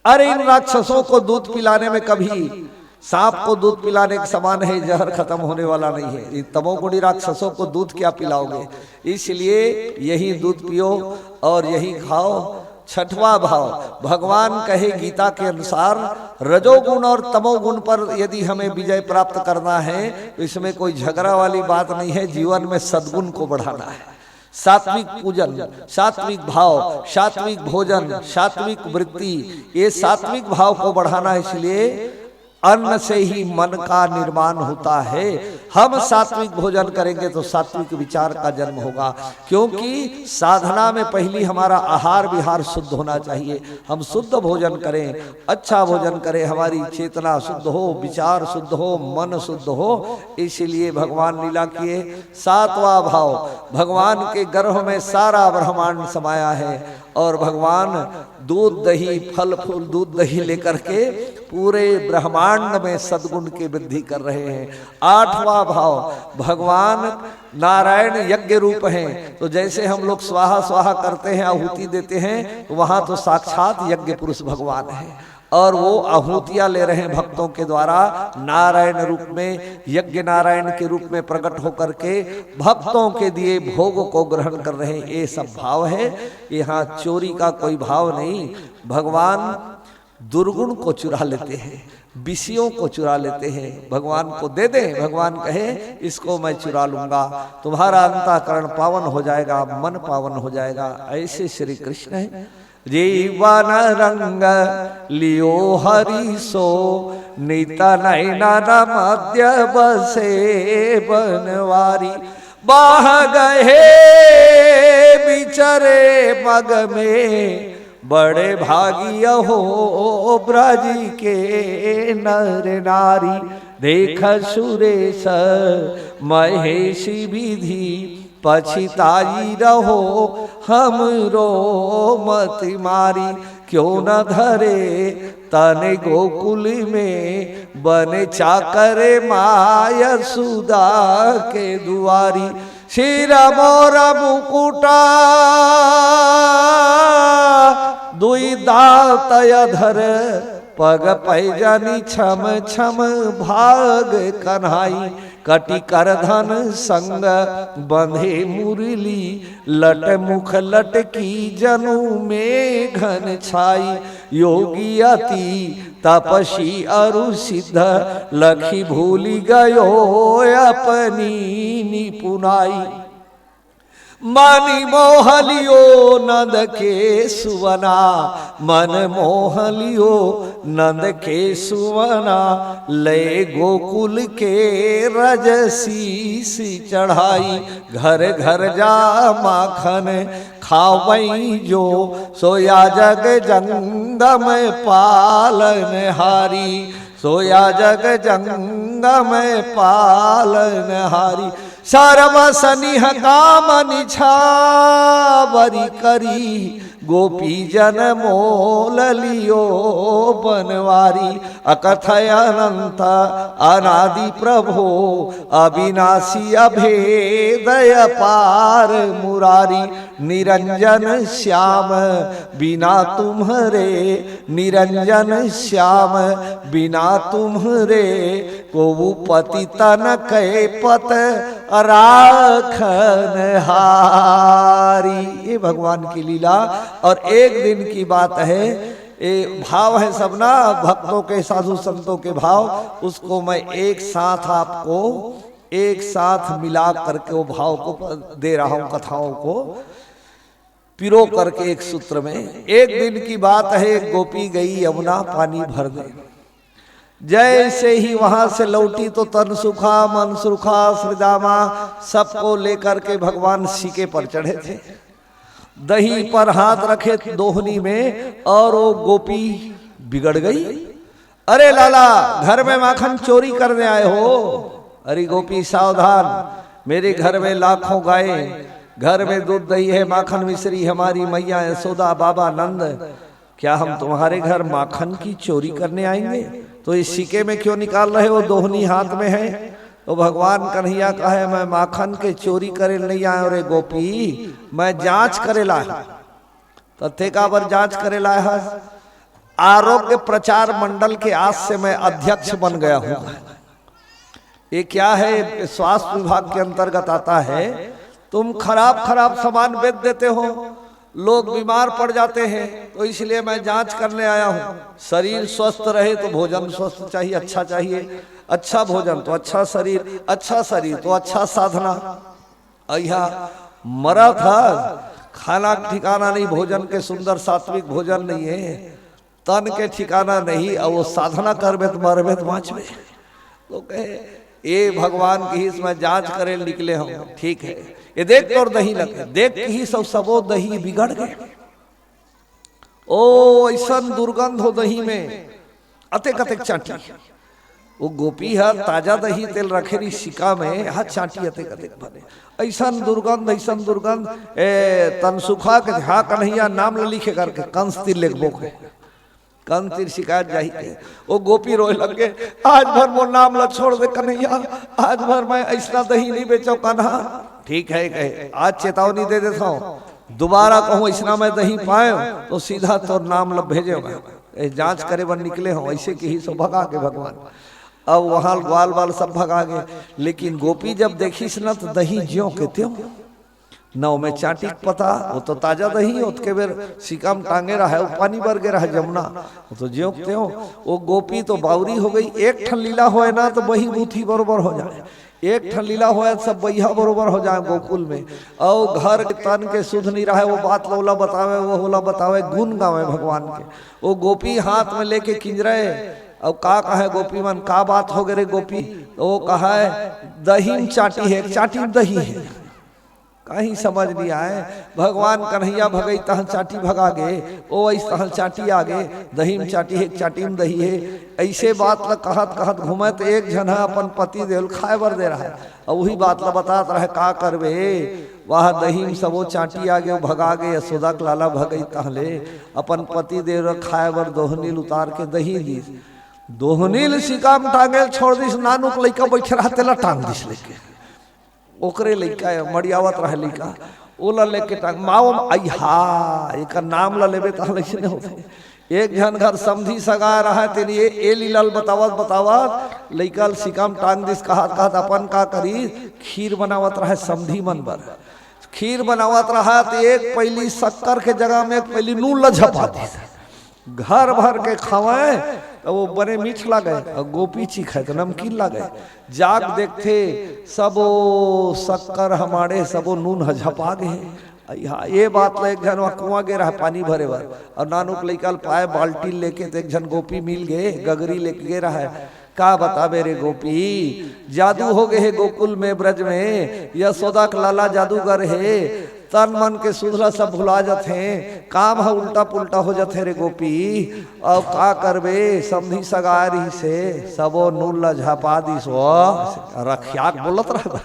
अरे, इन राक्षसों को दूध पिलाने में कभी सांप को दूध पिलाने के समान है, जहर खत्म होने वाला नहीं है। इन तमोगुणी राक्षसों को दूध क्या पिलाओगे? इसलिए यही दूध पियो और यही खाओ। छठवां भाव, भगवान कहे गीता के अनुसार, रजोगुण और तमोगुण पर यदि हमें विजय प्राप्त करना है तो इसमें कोई झगड़ा वाली बात नहीं है, जीवन में सद्गुण को बढ़ाना है। सात्विक पूजन, सात्विक भाव, सात्विक भोजन, सात्विक वृत्ति, ये सात्विक भाव को बढ़ाना है। इसलिए अन्न से ही मन का निर्माण होता है। हम सात्विक भोजन करेंगे तो सात्विक विचार का जन्म होगा, क्योंकि साधना में पहली हमारा आहार विहार शुद्ध होना चाहिए। हम शुद्ध भोजन करें, अच्छा भोजन करें, हमारी चेतना शुद्ध हो, विचार शुद्ध हो, मन शुद्ध हो। इसीलिए भगवान लीला किए। सातवां भाव, भगवान के गर्भ में सारा ब्रह्मांड समाया है और भगवान दूध दही, फल फूल, दूध दही लेकर के पूरे ब्रह्मांड में सद्गुण की वृद्धि कर रहे हैं। आठवां भाव, भगवान नारायण यज्ञ रूप हैं, तो जैसे हम लोग स्वाहा स्वाहा करते हैं, आहुति देते हैं, तो वहां तो साक्षात यज्ञ पुरुष भगवान है। और वो आहुतियां ले रहे हैं भक्तों के द्वारा, नारायण रूप में, यज्ञ नारायण के रूप में प्रकट होकर के भक्तों के दिए भोग को ग्रहण कर रहे हैं। ये सब भाव है, यहाँ चोरी का कोई भाव नहीं। भगवान दुर्गुण को चुरा लेते हैं, विषयों को चुरा लेते हैं। भगवान को दे दें, भगवान कहे, इसको मैं चुरा लूंगा, तुम्हारा अंतःकरण पावन हो जाएगा, मन पावन हो जाएगा। ऐसे श्री कृष्ण है। जीवन रंग लियो हरि सो, नित नैनन मध्य बसे बनवारी। बाह गहे बिचरे मग में, बड़े भागी अहो ब्रज के नर नारी। देख सुरेश महेश विधि, पछिताई रहो हमरो मति मारी। क्यों न धरे तन गोकुल में, बन चाकर माँ यशोदा के दुआरी। सिर मोर मुकुटा दुई दाँत अधर, पग पैजनी छम छम भाग कन्हाई। कटि करधन संग बंधे मुरली, लट मुख लटकी जनु मेघन छाई। योगी अति तपसी अरु सिद्ध, लखि भूलि गयो अपनी निपुनाई। मनि मोह लियो नंद के सुवना, मन मोह लियो नंद के सुवना। ले गोकुल के रज शीश चढ़ाई। घर घर जा माखन खावई जो, सोया जग जंगम पालन हारी। सोया जग जंगम पालन हारी। सर्व सनिह काम निछावरि करी, गोपी जन मोल लियो बनवारी। अकथय अनंत अनादि प्रभो अविनाशी अभेद अपार मुरारी। निरंजन श्याम बिना तुम्हरे, निरंजन श्याम बिना तुम्हरे, को पति तन कै पत राखन हारी। ये भगवान की लीला। और एक दिन की बात है, ये भाव है सबना, भक्तों के, साधु संतों के भाव, उसको मैं एक साथ आपको, एक साथ मिला करके वो भाव को दे रहा हूं, कथाओं को पिरो करके एक सूत्र में। एक दिन की बात है, एक गोपी गई यमुना पानी भरने। जैसे ही वहां से लौटी तो तन सुखा, मन सुखा, श्रीदामा सबको लेकर के भगवान सीके पर चढ़े थे। दही पर हाथ रखे दोहनी में, और वो गोपी बिगड़ गई। "अरे लाला, घर में माखन चोरी करने आए हो?" "अरे गोपी, सावधान, मेरे घर में लाखों गायें, घर में दूध दही है, माखन मिश्री हमारी मैया यशोदा, बाबा नंद, क्या हम तुम्हारे घर माखन की चोरी करने आएंगे?" "तो इस सीके में क्यों निकाल रहे हो, दोहनी हाथ में है?" तो भगवान कन्हैया कहे, "मैं माखन के चोरी करे नहीं आयो रे गोपी, मैं जांच करे लायो।" "तथे काबर जांच करे लाय हस?" "आरोग्य प्रचार मंडल के आज से मैं अध्यक्ष बन गया हूं।" ये क्या है? स्वास्थ्य विभाग के अंतर्गत आता है। तुम खराब खराब सामान बेच देते हो, लोग बीमार पड़ जाते हैं, तो इसलिए मैं जांच करने आया हूं। शरीर स्वस्थ रहे तो भोजन स्वस्थ चाहिए, अच्छा चाहिए, अच्छा भोजन तो अच्छा शरीर, अच्छा शरीर तो अच्छा साधना। अइहा मरा था, खाना ठिकाना नहीं, भोजन के सुंदर सात्विक भोजन नहीं है, तन के ठिकाना नहीं, और वो साधना करबे तो मरबे तो बांचबे। तो कहे, "ए भगवान की इसमें जांच करे निकले हम, ठीक है, ये देख तोर दही लगे।" देख ही सब सबो दही बिगड़ गए। ओ ऐसन दुर्गंध हो दही में, अतेक अतेक चांटी। वो गोपी ह ताजा दही तेल रखे रही सिका में, हा चांटी अतेक अतेक बने। ऐसन दुर्गंध, ऐसन दुर्गंध। ए तनसुखा के, "हा कन्हैया, नाम ल लिखे करके कंस तीर लेखबो के, कंस तीर शिकायत जाही के।" वो गोपी रोए लग गे, "आज भर मोर नाम ल छोड़ दे कन्हैया, आज भर मैं ऐसना दही नहीं बेचो कान्हा।" "ठीक है," कहे, "आज चेतावनी दे देता हूँ, दोबारा कहूँ ऐसना मैं दही पाए तो सीधा तोर नाम ल भेजे मैं, ए, जांच करे बर निकले हो," ऐसे कही सो भगा के भगवान। अब वहां ग्वाल बाल सब भगा गए, लेकिन गोपी जब देखिस ना तो दही ज्यों के त्यों, न ओमे चांटी के पता, वो तो ताजा दही, ओतके बेर सिका म टांगे रहा है, वो पानी बर गे रहा है जमुना, वो तो ज्यों के त्यों। वो गोपी तो बावरी हो गई। एक ठन लीला होए ना तो बही बूथी बरोबर हो जाए, एक ठन लीला होए तो सब बहिया बरोबर हो जाए गोकुल में। और घर के तन के सुध नहीं रहे, वो बात ल ओला बतावे, वो ओला बतावे, गुण गावे भगवान के। वो गोपी हाथ में लेके किंजरे, और का कहे गोपी मन, "का बात हो गे रे गोपी?" तो वो कहे, "दही में चांटी है, चांटी में दही है।" कहीं समझ नहीं आए। भगवान कन्हैया भगई तहन चांटी भगा गे, ओ ऐस तहन चांटी आ गे, दही में चांटी है, चांटी में दही है। ऐसे बात ल कहत कहत घूमे तो एक झन ह अपन पति देव ल खाए बर दे रहा है, और वही बात ल बतात रहे, "का करबे, वह दही में सबो चांटी आ गे, भगा गे, यशोदा के लाला भगई तहले अपन पति देव ल खाए बर दोहनी ल उतार के दही दिस।" दोहनी ल सिका म टांगे ल छोड़ दिस, नानुक लइका बैठे रहा, तेला टांग दिस लेके। ओकरे लइका हे, मड़ियावत रहे लइका, ओला लेके टांग, माओ, अइहा, एकर नाम ल लेबे तहाँ लइसने होथे। एक झन घर समधी सगा रहे, तेन ये, ए लीला ल बतावत, बतावत, लइका ल सिका म टांग दिस, कहत, कहत अपन का करी, खीर बनावत रहे समधी मन बर। खीर बनावत रहे, त एक पइली शक्कर के जगह में एक पइली नून ल झपा दिस। घर भर के खावे, त वो बने मीठ लागे, अउ गोपी चीखे त नमकीन लागे। जाग देखथे, सबो शक्कर ह माड़े, सबो नून ह झपा गे हे। अइहा, ये बात ल एक झन वहाँ कुआं गे रहा पानी भरे बर, अउ नानुक लइका ल पाए बाल्टी लेके, त एक झन गोपी मिल गे, गगरी लेके गे रहा। का बताबे रे गोपी, जादू हो गे हे गोकुल में, ब्रज में, यशोदा के लाला जादूगर हे, तन मन के सुध ल सब भुला जथे, काम ह उल्टा पुल्टा हो जथे रे गोपी। अब का करबे, समधी सगा रिहिसे, सबो नून ल झपा दिस, वो रखियाक बोलत रह।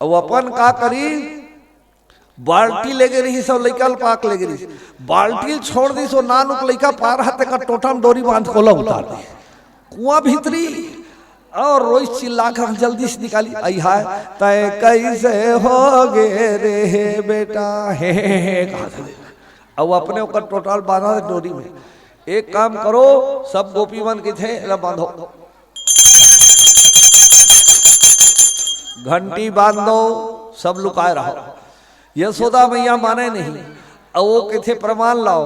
अब अपन का करी, बाल्टी लेगे रहिस अउ लइका ल पाक लेगे रहिस। बाल्टी ल छोड़ दिस, ओ नान उक लइका पार हा, तेकर टोटा म डोरी बांध के ओला उतार दिस कुआं भीतरी। अउ रोइस चिल्ला के जल्दी से निकालिस, "अई हाय, तैं कइसे होगे रे बेटा, हे, हे, हे," कहा था। अउ अपने ओकर टोटा ल बांधा डोरी में। "एक काम करो, सब गोपी मन कहिथे, एला बांधो, घंटी बांध दो, सब लुकाए रहो।" यशोदा मैया माने नहीं, अउ ओ कहिथे, "प्रमाण लाओ।"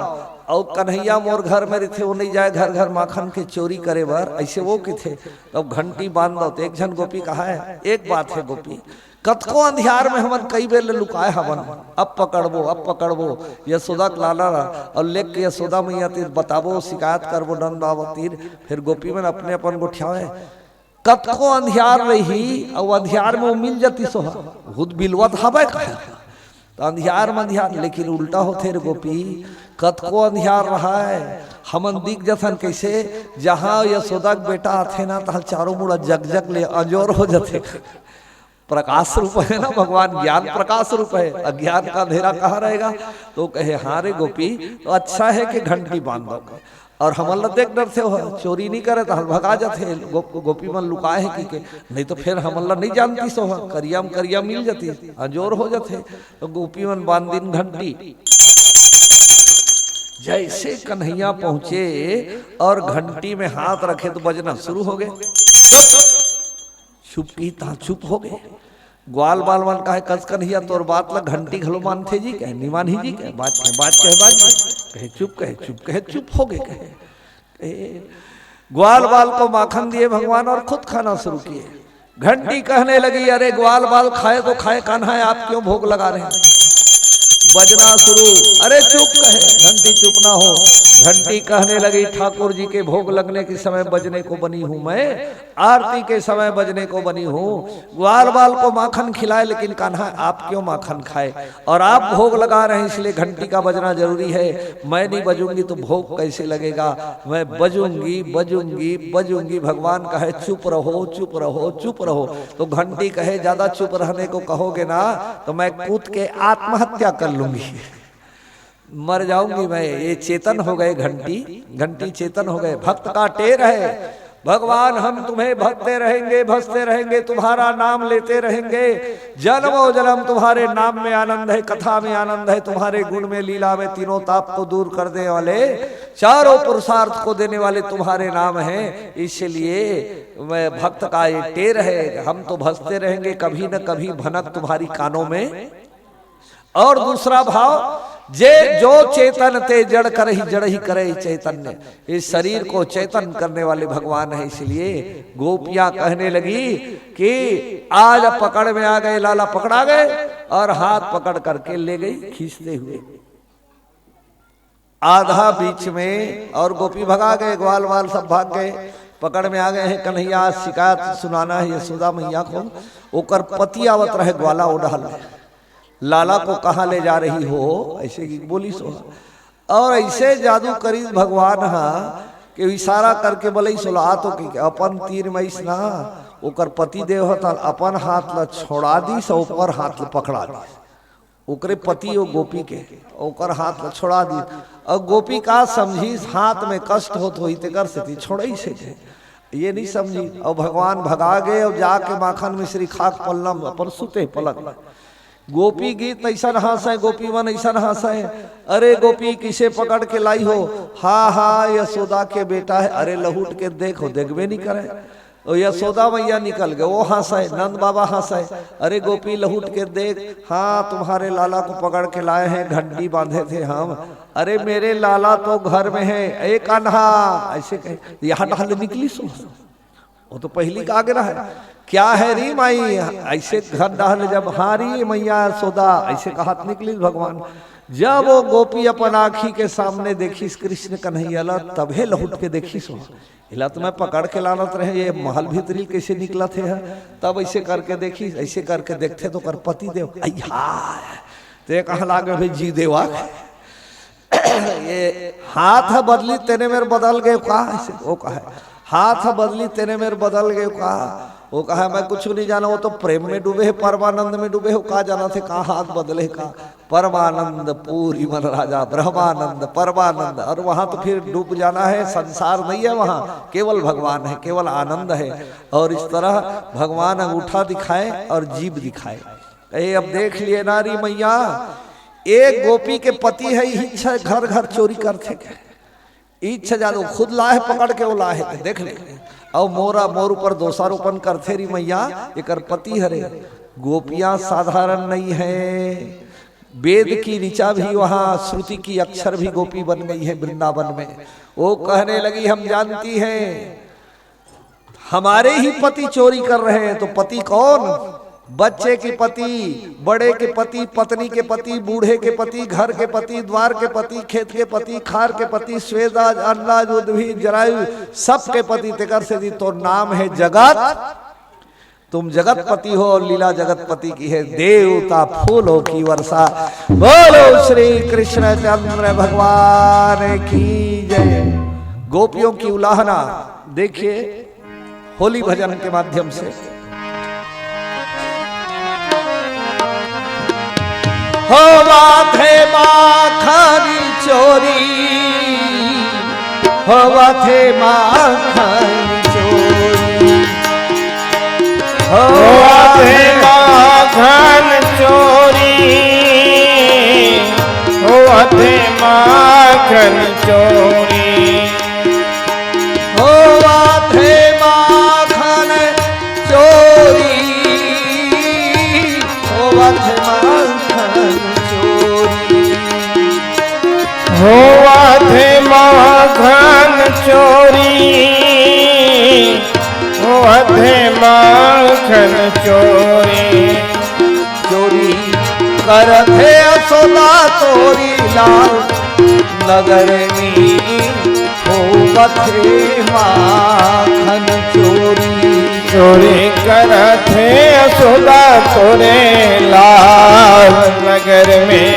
अउ कन्हैया मोर घर में रहिथे, ओ नइ जाय घर घर माखन के चोरी करे बर, अइसे ओ कहिथे। तब घंटी बांध दो। त एक झन गोपी कहा है, "एक बात है गोपी, कतको अंधियार में हमन कई बेर ले लुकाए हवन, अब पकड़बो, अब पकड़बो यशोदा के लाला ला, अउ लेके यशोदा मैया तीर बताबो, शिकायत करबो नंद बाबा तीर।" फिर गोपी मन अपने अपन गोठियावे, कतको अंधियार रही, अउ अंधियार में ओ मिल जतिस ओहा, खुद बिलवत हवय कहा। त अंधियार में अंधियार, लेकिन उल्टा होथे रे गोपी, कतको अंधियार रहय, हमन दिख जथन कइसे, जहां यशोदा के बेटा आथे ना, तहां चारों मुड़ा जगजग ले अंजोर हो जथे। प्रकाश रूप है ना भगवान, ज्ञान प्रकाश रूप है, अज्ञान का अंधेरा कहाँ रहेगा? तो कहे, "हाँ रे गोपी, तो अच्छा है कि घंटी बांध दो।" अउ हमन ला देख डरथे ओहा, चोरी नइ करे त हल भगा जथे, गो-, गोपी मन लुकाए हे कहिके, नइ तो फेर हमन ला नइ जानतिस ओहा, करिया म करिया मिल जतिस, अंजोर हो जथे। त गोपी मन बांध दिन घंटी। जइसे कन्हैया पहुंचे अउ घंटी में हाथ रखे त बजना शुरू होगे। चुप की तहां चुप होगे। ग्वाल बाल मन कहे, "कस कन्हैया तोर बात ला घंटी घलो मानथे जी?" कहे, "नइ मानही जी।" कहे, "बाज कहे, बाज कहे, बाज कहे।" कहे, "चुप।" कहे, "चुप।" कहे, "चुप होगे।" कहे, कहे, ग्वाल बाल को माखन दिए भगवान अउ खुद खाना शुरू किए। घंटी कहने लगी, "अरे ग्वाल बाल खाए तो खाए, कान्हा आप क्यों भोग लगा रहे हैं?" बजना शुरू, "अरे चुप।" कहे, "घंटी चुप ना हो।" घंटी कहने लगी, "ठाकुर जी के भोग लगने के समय बजने को बनी हूं मैं, आरती के समय बजने को बनी हूं। ग्वाल बाल को माखन खिलाए, लेकिन कान्हा आप क्यों माखन खाए? और आप भोग लगा रहे हैं, इसलिए घंटी का बजना जरूरी है। मैं नहीं बजूंगी तो भोग कैसे लगेगा? मैं बजूंगी, बजूंगी, बजूंगी।" भगवान कहे, "चुप रहो, चुप रहो, चुप रहो।" तो घंटी कहे, "ज्यादा चुप रहने को कहोगे ना तो मैं कूद के आत्महत्या कर लूंगी, मर जाऊंगी मैं।" ये चेतन हो गए घंटी, घंटी चेतन हो गए। भक्त का टेर है, "भगवान हम तुम्हें भजते रहेंगे, भजते रहेंगे, तुम्हारा नाम लेते रहेंगे, जन्मों जन्म तुम्हारे नाम में आनंद है, कथा में आनंद है, तुम्हारे गुण में, लीला में, तीनों ताप को दूर करने वाले, चारों पुरुषार्थ को देने वाले तुम्हारे नाम हैं, इसलिए मैं भक्त का ये टेर है, हम तो भजते रहेंगे, कभी न कभी भनक तुम्हारी कानों में।" और दूसरा भाव, "जे जो चेतन ते जड़ करही, जड़ ही करे चैतन्य।" इस शरीर को चेतन करने वाले भगवान है, इसलिए गोपियां कहने लगी कि आज पकड़ में आ गए, लाला पकड़ा गए और हाथ पकड़ करके ले गई खींचते हुए। आधा बीच में और गोपी भगा गए, ग्वाल वाल सब भाग गए, पकड़ में आ गए हैं। कन्हैया आज शिकायत सुनाना है यशोदा मैया को। ओकर पति आवत रहे ग्वाला ओढ़ा ले, "लाला को कहाँ ले जा रही हो?" ऐसे की बोली सो। और ऐसे जादू करीस भगवान हा कि इशारा करके बोले, "सोला तो कि अपन तीर में इस ना।" ओकर पति देव ह त अपन हाथ ला छोड़ा दिस, ओकर हाथ ला पकड़ा दिस। ओकरे पति ओ गोपी के, ओकर हाथ ला छोड़ा दिस। और गोपी का समझिस, हाथ में कष्ट होत होही, तेकर सेती छोड़इस हे। ये नहीं समझी। और भगवान भगा गए और जाके माखन मिश्री खाक पल्लम अपन सुते पलंग। गोपी गीत ऐसन हंसे, गोपी मन ऐसन हंसे, "अरे गोपी, किसे पकड़ के लाई हो?" "हा हा, यशोदा के बेटा है।" "अरे लहुट के देखो, देखबे नहीं करे।" ओ यशोदा मैया निकल गए, वो हंसे, नंद बाबा हंसे, "अरे गोपी, लहुट के देख, हाँ, तुम्हारे लाला को पकड़ के लाए हैं, घंटी बांधे थे हम।" "अरे मेरे लाला तो घर में है, ए कान्हा," ऐसे कहे, यहाँ टहल निकली सो। वो तो पहली का आगे रहा है, "क्या है री माई?" ऐसे घर डहल जब, "हाँ री मैया सोदा," ऐसे कहत निकलिस भगवान। जब वो गोपी अपन आँखी के सामने देखिस कृष्ण कन्हैया ला, तभे लहुट के देखिस हो। "एला तो मैं पकड़ के लानत रहे, ये महल भीतरी कैसे निकलत हे?" तब ऐसे करके देखिस, ऐसे करके देखथे तो ओकर पति देव, "अइहा, ते कहाँ लागे भाई जी देवा?" "ये हाथ ह बदली तेने मेर बदल गए का?" ऐसे वो कहे, "हाथ ह बदली तेने मेर बदल गए का?" वो कहे, "मैं कुछ नहीं जाना, वो तो प्रेम में डूबे है, परमानंद में डूबे हो, का जाना थे कहाँ हाथ बदले का?" परमानंद पूरी मन राजा, ब्रह्मानंद, परमानंद। और वहां तो फिर डूब जाना है, संसार नहीं है वहां, केवल भगवान है, केवल आनंद है। और इस तरह भगवान अंगूठा दिखाए और जीभ दिखाए। ए, अब देख लिए ना री मैया, एक गोपी के पति है, इच्छा घर घर चोरी करथे। इच्छा जादू खुद लाहे पकड़ के, वो लाहे, देख ले। और मोरा, मोर ऊपर दोषारोपण करथे री मैया, एकर पति हरे। गोपियां साधारण नहीं है। वेद की ऋचा भी वहां, श्रुति की अक्षर भी गोपी बन गई है वृंदावन में। वो कहने लगी, हम जानती हैं, हमारे ही पति चोरी कर रहे हैं। तो पति कौन? बच्चे के पति, बड़े के पति, पत्नी के पति, बूढ़े के पति, घर के पति, द्वार के पति, खेत के पति, खार के पति, स्वेदाज, अन्नाज, उद्भिज, जरायु, सबके पति। तेकर से जी तो नाम है जगत। तुम जगतपति हो और लीला जगतपति की है। देवता फूलों की वर्षा। बोलो श्री कृष्ण चंद्र भगवान की जय। गोपियों की उलाहना देखिए होली भजन के माध्यम से। होवत हे माखन चोरी, होवत हे माखन चोरी, होवत हे माखन चोरी, होवत हे माखन चोरी। होवत हे माखन चोरी, होवत हे माखन चोरी। होवत हे माखन चोरी, होवत हे माखन चोरी। चोरी करत हे यशोदा तोरी लाल, नगर में होवत हे माखन चोरी। चोरी करत हे यशोदा तोरे लाल, नगर में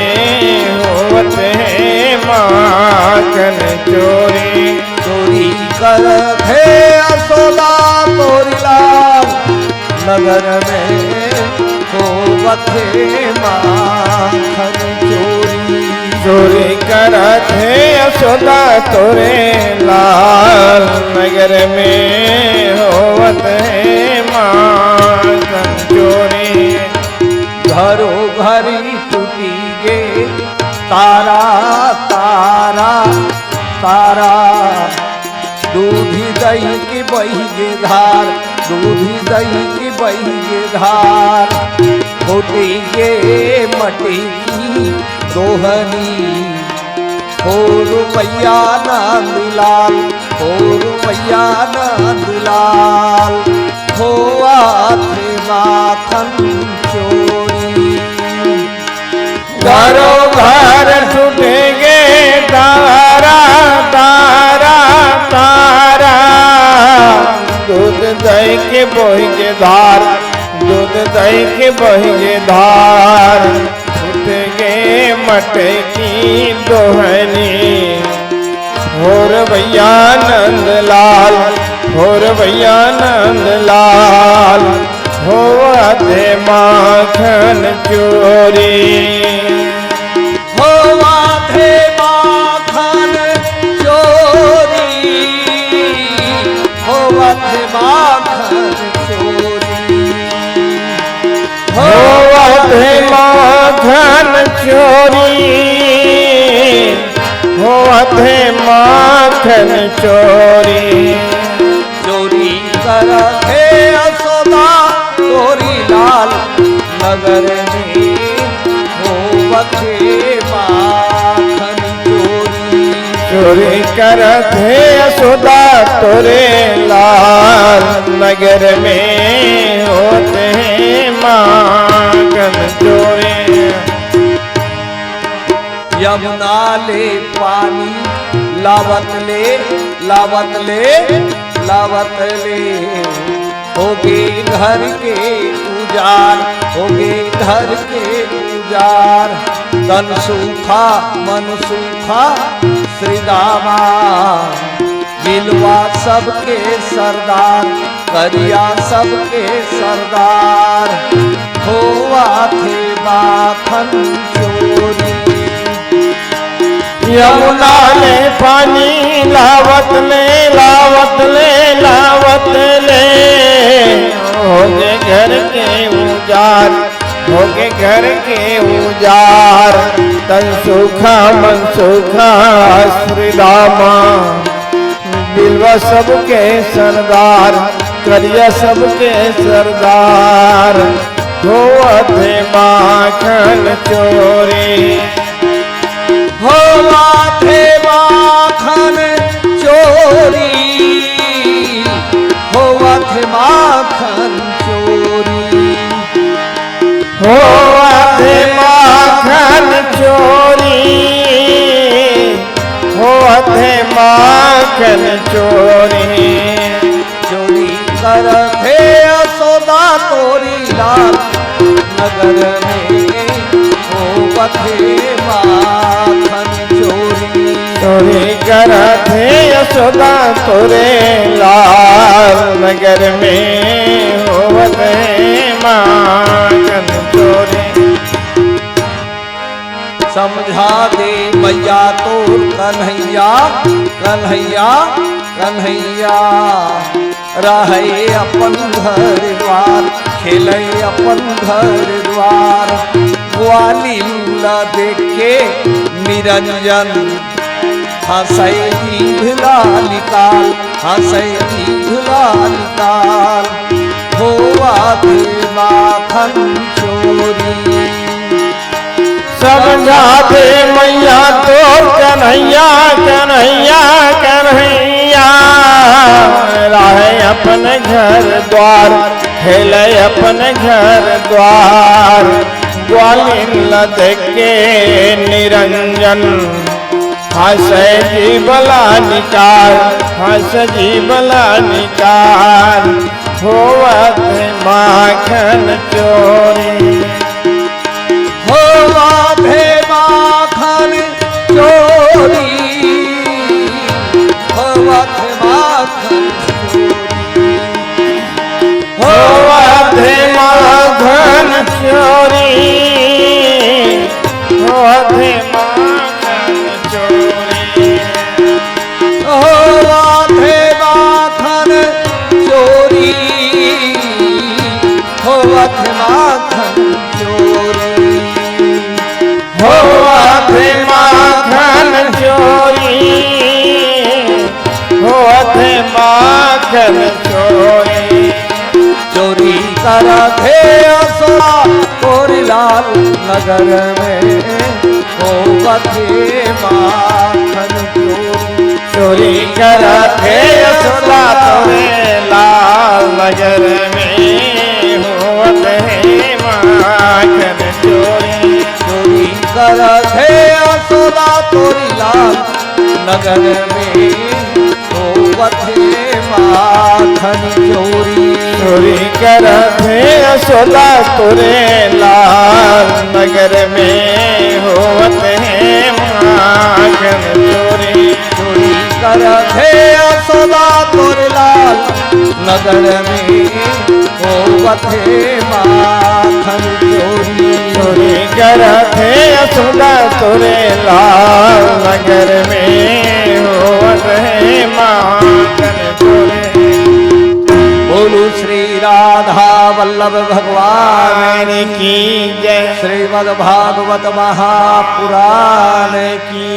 होवत हे माखन चोरी। चोरी करत हे यशोदा तोरी लाल, नगर में होवत हे माखन चोरी। चोरी करत हे यशोदा तोरे लाल, नगर में होवत हे माखन चोरी। घरो घरी टूटी गे तारा, तारा, तारा। दूधी दही के बही गे धार, दूधी दही के बही गे धार। फूटी गे मटी की दोहनी, हो रुपया नंदलाल, हो रुपया नंदलाल, होवत हे माखन चोरी। घरो घर टूट गे तारा, तारा, तारा। दूध दही के बही गे धार, दूध दही के बही गे धार। टूट गे मटकी दोहनी, हो रुपया नंदलाल, हो रुपया नंदलाल, होवत हे माखन चोरी। होवत हे माखन चोरी, होवत हे माखन चोरी। होवत हे माखन चोरी, होवत हे माखन चोरी। चोरी करत हे यशोदा तोरी लाल, नगर में होवत हे माखन चोरी। चोरी करत हे यशोदा तोरे लाल, नगर में होवत हे माखन चोरी। यमुना ले पानी लावत ले, लावत ले, लावत ले, होगे घर के उजाड़, होगे घर के उजाड़। तन सूखा मन सूखा श्री दामा, बिलवा सबके सरदार, करिया सबके सरदार। होवत हे माखन चोरी। जमुना ले पानी लावत ले, लावत ले, लावत ले, होगे घर के उजाड़, होगे घर के उजाड़। तन सूखा मन सूखा श्री रामा, बिलवा सबके सरदार, करिया सबके सरदार, होवत हे माखन चोरी। होवत हे माखन चोरी, होवत हे माखन चोरी। होवत हे माखन चोरी, होवत हे माखन चोरी। चोरी करत हे यशोदा तोरी लाल, नगर में होवत हे माखन चोरी। चोरी करत हे यशोदा तोरे लाल, नगर में होवत हे माखन चोरी। समझा दे मैया तोर कन्हैया, कन्हैया, कन्हैया। रहय अपन घर द्वार, खेलय अपन घर द्वार। ग्वालिन ला देख के निरंजन, हंसय जीभ ला निकाल, हंसय जीभ ला निकाल। होवत हे माखन चोरी। समझा दे मैया तोर कन्हैया, कन्हैया, कन्हैया। रहय अपन घर द्वार, खेलय अपन घर द्वार। ग्वालिन ला देख के निरंजन, हंसय जीभ ला निकाल, हंसय जीभ ला निकाल। होवत हे माखन चोरी। होवत हे माखन चोरी, होवत हे माखन चोरी। होवत हे माखन चोरी, होवत हे माखन चोरी। होवत हे माखन चोरी, होवत हे माखन चोरी। होवत हे माखन चोरी, होवत हे माखन चोरी। चोरी करत हे यशोदा तोरी लाल, नगर में होवत हे माखन चोरी। चोरी करत हे यशोदा तोरे लाल, नगर में होवत हे माखन चोरी। चोरी करत हे यशोदा तोरी लाल, नगर में होवत हे माखन चोरी। चोरी करत हे यशोदा तोरे लाल, नगर में होवत हे माखन चोरी। चोरी करत हे यशोदा तोरे लाल, नगर में होवत हे माखन चोरी। चोरी करत हे यशोदा तोरे लाल, नगर में होवत हे माखन चोरी। बोलो श्री राधा वल्लभ भगवान की जय। श्रीमद् भागवत महापुराण की